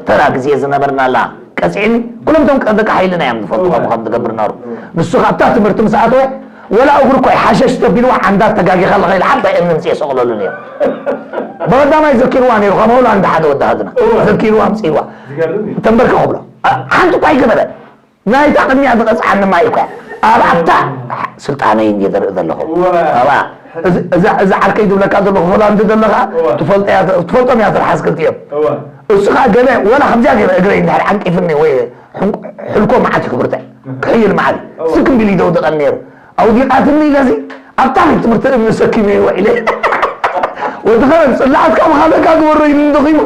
ተራ ግዜ ዝነበርናላ ቀፂዕኒ ኩሎም እቶም ደቂ ሓይልና እዮም ዝፈልጡ ከምኡ ከም ዝገብር ነሩ ንሱ ካብታ ትምህርቲ ምስ ኣተወ ወላ እግሩ እኮ ሓሸሽ ተቢልዋ ሓንዳ ተጋጊኻ ኣለኻ ኢለ ሓንታ እምኒ ምፅእ የሰቕለሉ ነይሩ ብቐዳማይ ዘኪርዋ ነይሩ ካብ ሆላንድ ሓደ ወዲ ሃድና ዘኪርዋ ምፅእዋ ተንበርከ ክብሎ ሓንቲ እኳ ኣይገበረ ናይታ ቅድሚያ ዝቐፅዓኒ ማይ እኳ ኣብ ኣብታ ስልጣነይ እንድየ ዘርኢ ዘለኹ ኣብኣ እዚ ዓርከይ ዝብለካ ዘለኹ ሆላንድ ዘለኻ ትፈልጦም እያ ትርሓስ ክልቲኦም እሱ ከዓ ገለ ወላ ከምዚኣ ገይረ እግረይ እንድሕር ዓንቂፍኒ ወይ ሕልኮ መዓት ክብርተ ክሕይል መዓት ስክም ቢሉ ይደውድቐኒ ነይሩ ኣውዲቓትኒ ኢለዚ ኣብታ ቤት ትምህርቲ እምኒ ሰኪመ ይዋ ኢለ ወዲ ኸበን ፅላዓትካ ምኻበካ ግበሮ ኢሉ ንደኺሙ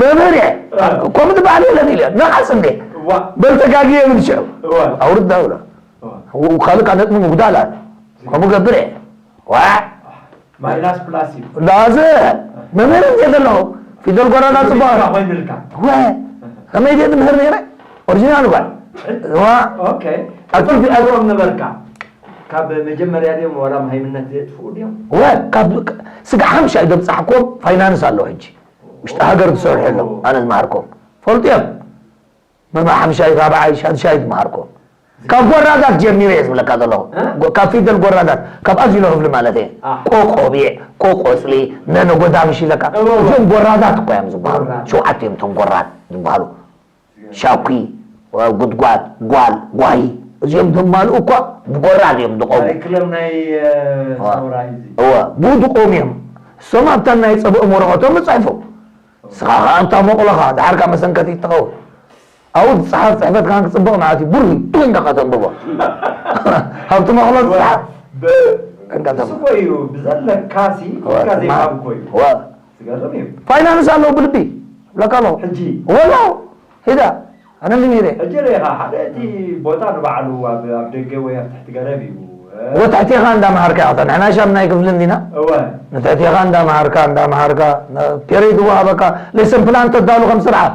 መምህር እየ ከምኡ ዝበሃል የለን ኢለ ነቓፅ እንዴ በል ተጋግየ ብል ሽዑ ኣውርድ ዳውሎ ካልእ ነጥቢ ምጉዳል ኣለ ከምኡ ገብር እየ ዋ ማይናስ ፕላስ እዩ ላዘ መምህር እንዴ ዘለኹ ፊደል ጎራዳ ፅቡቅ ኮይንልካ ወ ከመይ ድየ ትምህር ነይረ ኦሪጂናል ጓል ዋ ኦኬ ኣቶም ነበርካ ካብ መጀመርያ ድዮም ወላ ሃይምነት የጥፍኡ ድዮም ወ ካብ ስጋ ሓምሻይ ዘብፃሕኮም ፋይናንስ ኣለዉ ሕጂ ውሽጢ ሃገር ዝሰርሑ ኣለዉ ኣነ ዝመሃርኮም ፈልጡ እዮም መማ ሓምሻይ ራብዓይ ሻድሻይ ዝመሃርኮም ካብ ጎራዳት ጀሚረ እየ ዝብለካ ዘለኹ ካብ ፊደል ጎራዳት ካብ ኣዚሎ ክፍሊ ማለት እየ ቆቆቢዕ ቆቆፅሊ ነነጎዳ ምሽ ኢለካ እዞም ጎራዳት እኮ እዮም ዝበሃሉ ሸውዓተ እዮም እቶም ጎራድ ዝበሃሉ ሻኩ፣ ጉድጓድ፣ ጓል፣ ጓሂ እዚኦም ዘማልኡ እኳ ብጎራድ እዮም ዝቐሙ። ካሪክለም ናይ ሰውራ እዩ እዚ። እወ፣ ብኡ ዝቐሙ እዮም። እሶም ኣብታ ናይ ጸብኦም ወረቐቶም ይጽሕፉ። ንስኻ ኸኣ ኣብታ መቑሎኻ፣ ደሓር ከኣ መሰንከቲት ትኸውን። ኣብኡ ዝጸሓፍ ጽሕፈት ከኣ ክጽብቕ ማለት እዩ። ቡር ቡር ኢልካ ከተንብቦ። ኣብቲ መቑሎ ዝጸሓፍ እሱ እኮ እዩ ብዘለካሲ ኢልካ ዘይሃብ እኮ እዩ። ዝገርም እዩ። ፋይናንስ ኣለዎ ብልቢ ይብለካ ኣለኹ። ሕጂ ወላው ሄዳ ኣነ ምን ኢለ ሕጂ ርኢኻ ሓደ እቲ ቦታ ንባዕሉ ኣብ ኣብ ደገ ወይ ኣብ ትሕቲ ገረብ እዩ። ወትሕቴኻ እንዳመሃርካ ኢኻ ንሕና ሻም ናይ ክፍሊ እንዲና እወ ንትሕቴኻ እንዳመሃርካ እንዳመሃርካ ፔሬድ ትወሃበካ ሌሰን ፕላን ተዳሉ ከም ስርዓት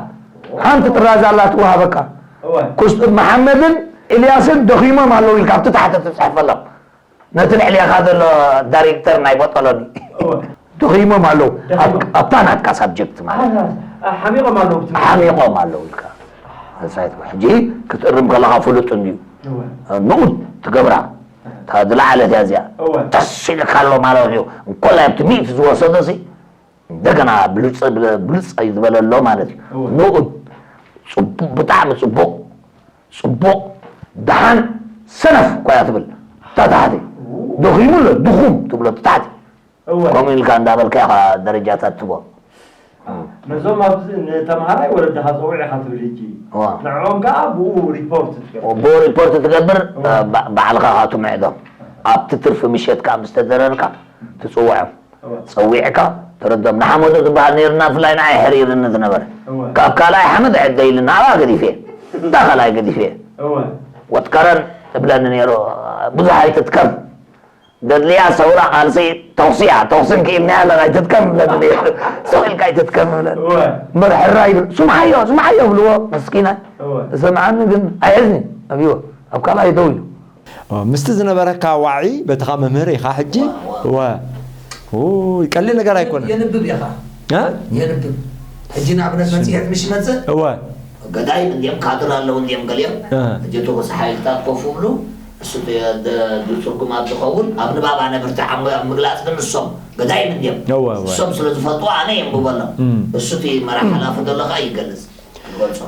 ሓንቲ ጥራዝ ኣላ ትወሃበካ እወ ኩስጡር መሓመድን ኢልያስን ደኺሞም ኣለዉ ኢልካ ኣብቲ ታሕቲ ትፅሕፈሎም ነቲ ልዕሊኻ ዘሎ ዳይሬክተር ናይ ቦጦሎኒ ደኺሞም ኣለዉ። ኣብታ ናትካ ሳብጀክት ማለት ሓሚቖም ኣለዉ ሓሚቖም ኣለዉ ኢልካ ሕጂ ክትእርም ከለኻ ፍሉጥ እንድዩ ንኡድ ትገብራ እታ ዝለዓለት እያ እዚኣ ተስ ኢልካ ኣሎ ማለት እዩ። እንኮላይ ኣብቲ ሚእቲ ዝወሰዶ ሲ እንደገና ብልፅ ዝበለ ኣሎ ማለት እዩ። ንኡድ ብጣዕሚ ፅቡቕ ፅቡቕ ደሓን ሰነፍ እኳ እያ ትብል እታ ታሕቲ ደኺሙ ኣሎ ድኹም ትብሎ እታ ታሕቲ እወ ከምኡ ኢልካ እንዳበልካ ኢኻ ደረጃታት ትቦ ነዞም ኣብዚ ንተምሃራይ ወለድኻ ፀውዕ ኢኻ ትብል ሕጂ እዋ ንዕኦም ከዓ ብኡ ሪፖርት ትገብር ብኡ ሪፖርት ትገብር እዋ ባ- ባዕልኻ ኻ ትምዕዶም ኣብቲ ትርፊ ምሸት ከዓ ምስ ተደረርካ ትፅውዖም ጸዊዕካ ተረዶም ንሓመዱ ዝበሃል ነይርና ብፍላይ ንዓይ ሕሪርኒ ዝነበረ ካብ ካልኣይ ሓመድ ዕደ ኢልና ኣብኣ ገዲፈ እንዳ ካልኣይ ገዲፈ። ወትከረን እብለኒ ነይሩ፣ ብዙሕ ኣይትትከም፣ ደድልያ ሰውራ ቃልሲ ተኹሲ እያ፣ ተኹሲ እንክኢልናያ ኣለና ኣይትትከም እብለኒ ነይሩ። ሰው ኢልካ ኣይትትከም እብለኒ። እምበር ሕራይ ይብል፣ ስምዓዮ፣ ስምዓዮ እብልዎ፣ መስኪናይ። ዝሰምዓኒ ግን ኣይሕዝኒ፣ ኣብይዎ፣ ኣብ ካልኣይ ደው ኢሉ። ኦ፣ ምስቲ ዝነበረካ ዋዒ በቲ ኸኣ መምህር ኢኻ ሕጂ። ወ ኡ፣ ቀሊል ነገር ኣይኮነ። የንብብ ኢኻ። እ? የንብብ። ሕጂ ንኣብነት መጽሔት ምሽ ይመጽእ? እወ። ገዳይም እንዲም ካድር ኣለዉ እንዲም ገሊኦም እ። ሕጂ እቲ ቁጽ ሓይልታት ኮፍ ብሉ እሱ ደ- ደ- ትርጉም ኣብ ዝኸውን ኣብ ንባብ ኣነ ብርትዕ ኣብ ኣብ ምግላጽ ግን ንሶም ገዳይም እንዲም እወ፣ እወ። ንሶም ስለ ዝፈልጡ ኣነ የንብበሎም እም። እሱ እቲ መራሕ ሓላፊ ዘሎ ከዓ ይገልጽ ይገልጾ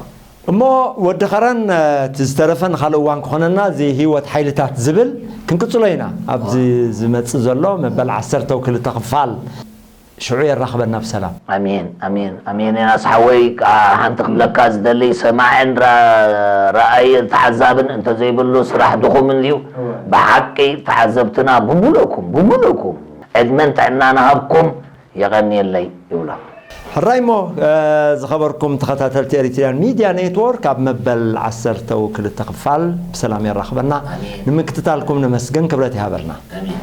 እሞ ወዲ ኸረን እቲ ዝተረፈ ንኻልእ እዋን ክኾነና እዚ ህይወት ሓይልታት ዝብል ክንቅጽሎ ኢና። ኣብዚ ዝመጽእ ዘሎ መበል ዓሰርተው ክልተ ክፋል ሽዑ የራኽበና ብሰላም። ኣሜን ኣሜን ኣሜን። ዮናስ ሓወይ ከዓ ሓንቲ ክብለካ ዝደሊ ሰማዕን ራ- ረኣይን ተዓዛብን እንተዘይብሉ ስራሕ ድኹም እንድዩ። ብሓቂ ተዓዘብትና ብሙሉእኩም ብሙሉእኩም ዕድመን ጥዕና ንሃብኩም የቐንየለይ ይብሎ። ሕራይ እሞ ዝኸበርኩም ተኸታተልቲ ኤሪትሪያን ሚድያ ኔትወርክ ኣብ መበል ዓሰርተው ክልተ ክፋል ብሰላም የራኽበና። ንምክትታልኩም ነመስግን፣ ክብረት ይሃበልና። ኣሜን።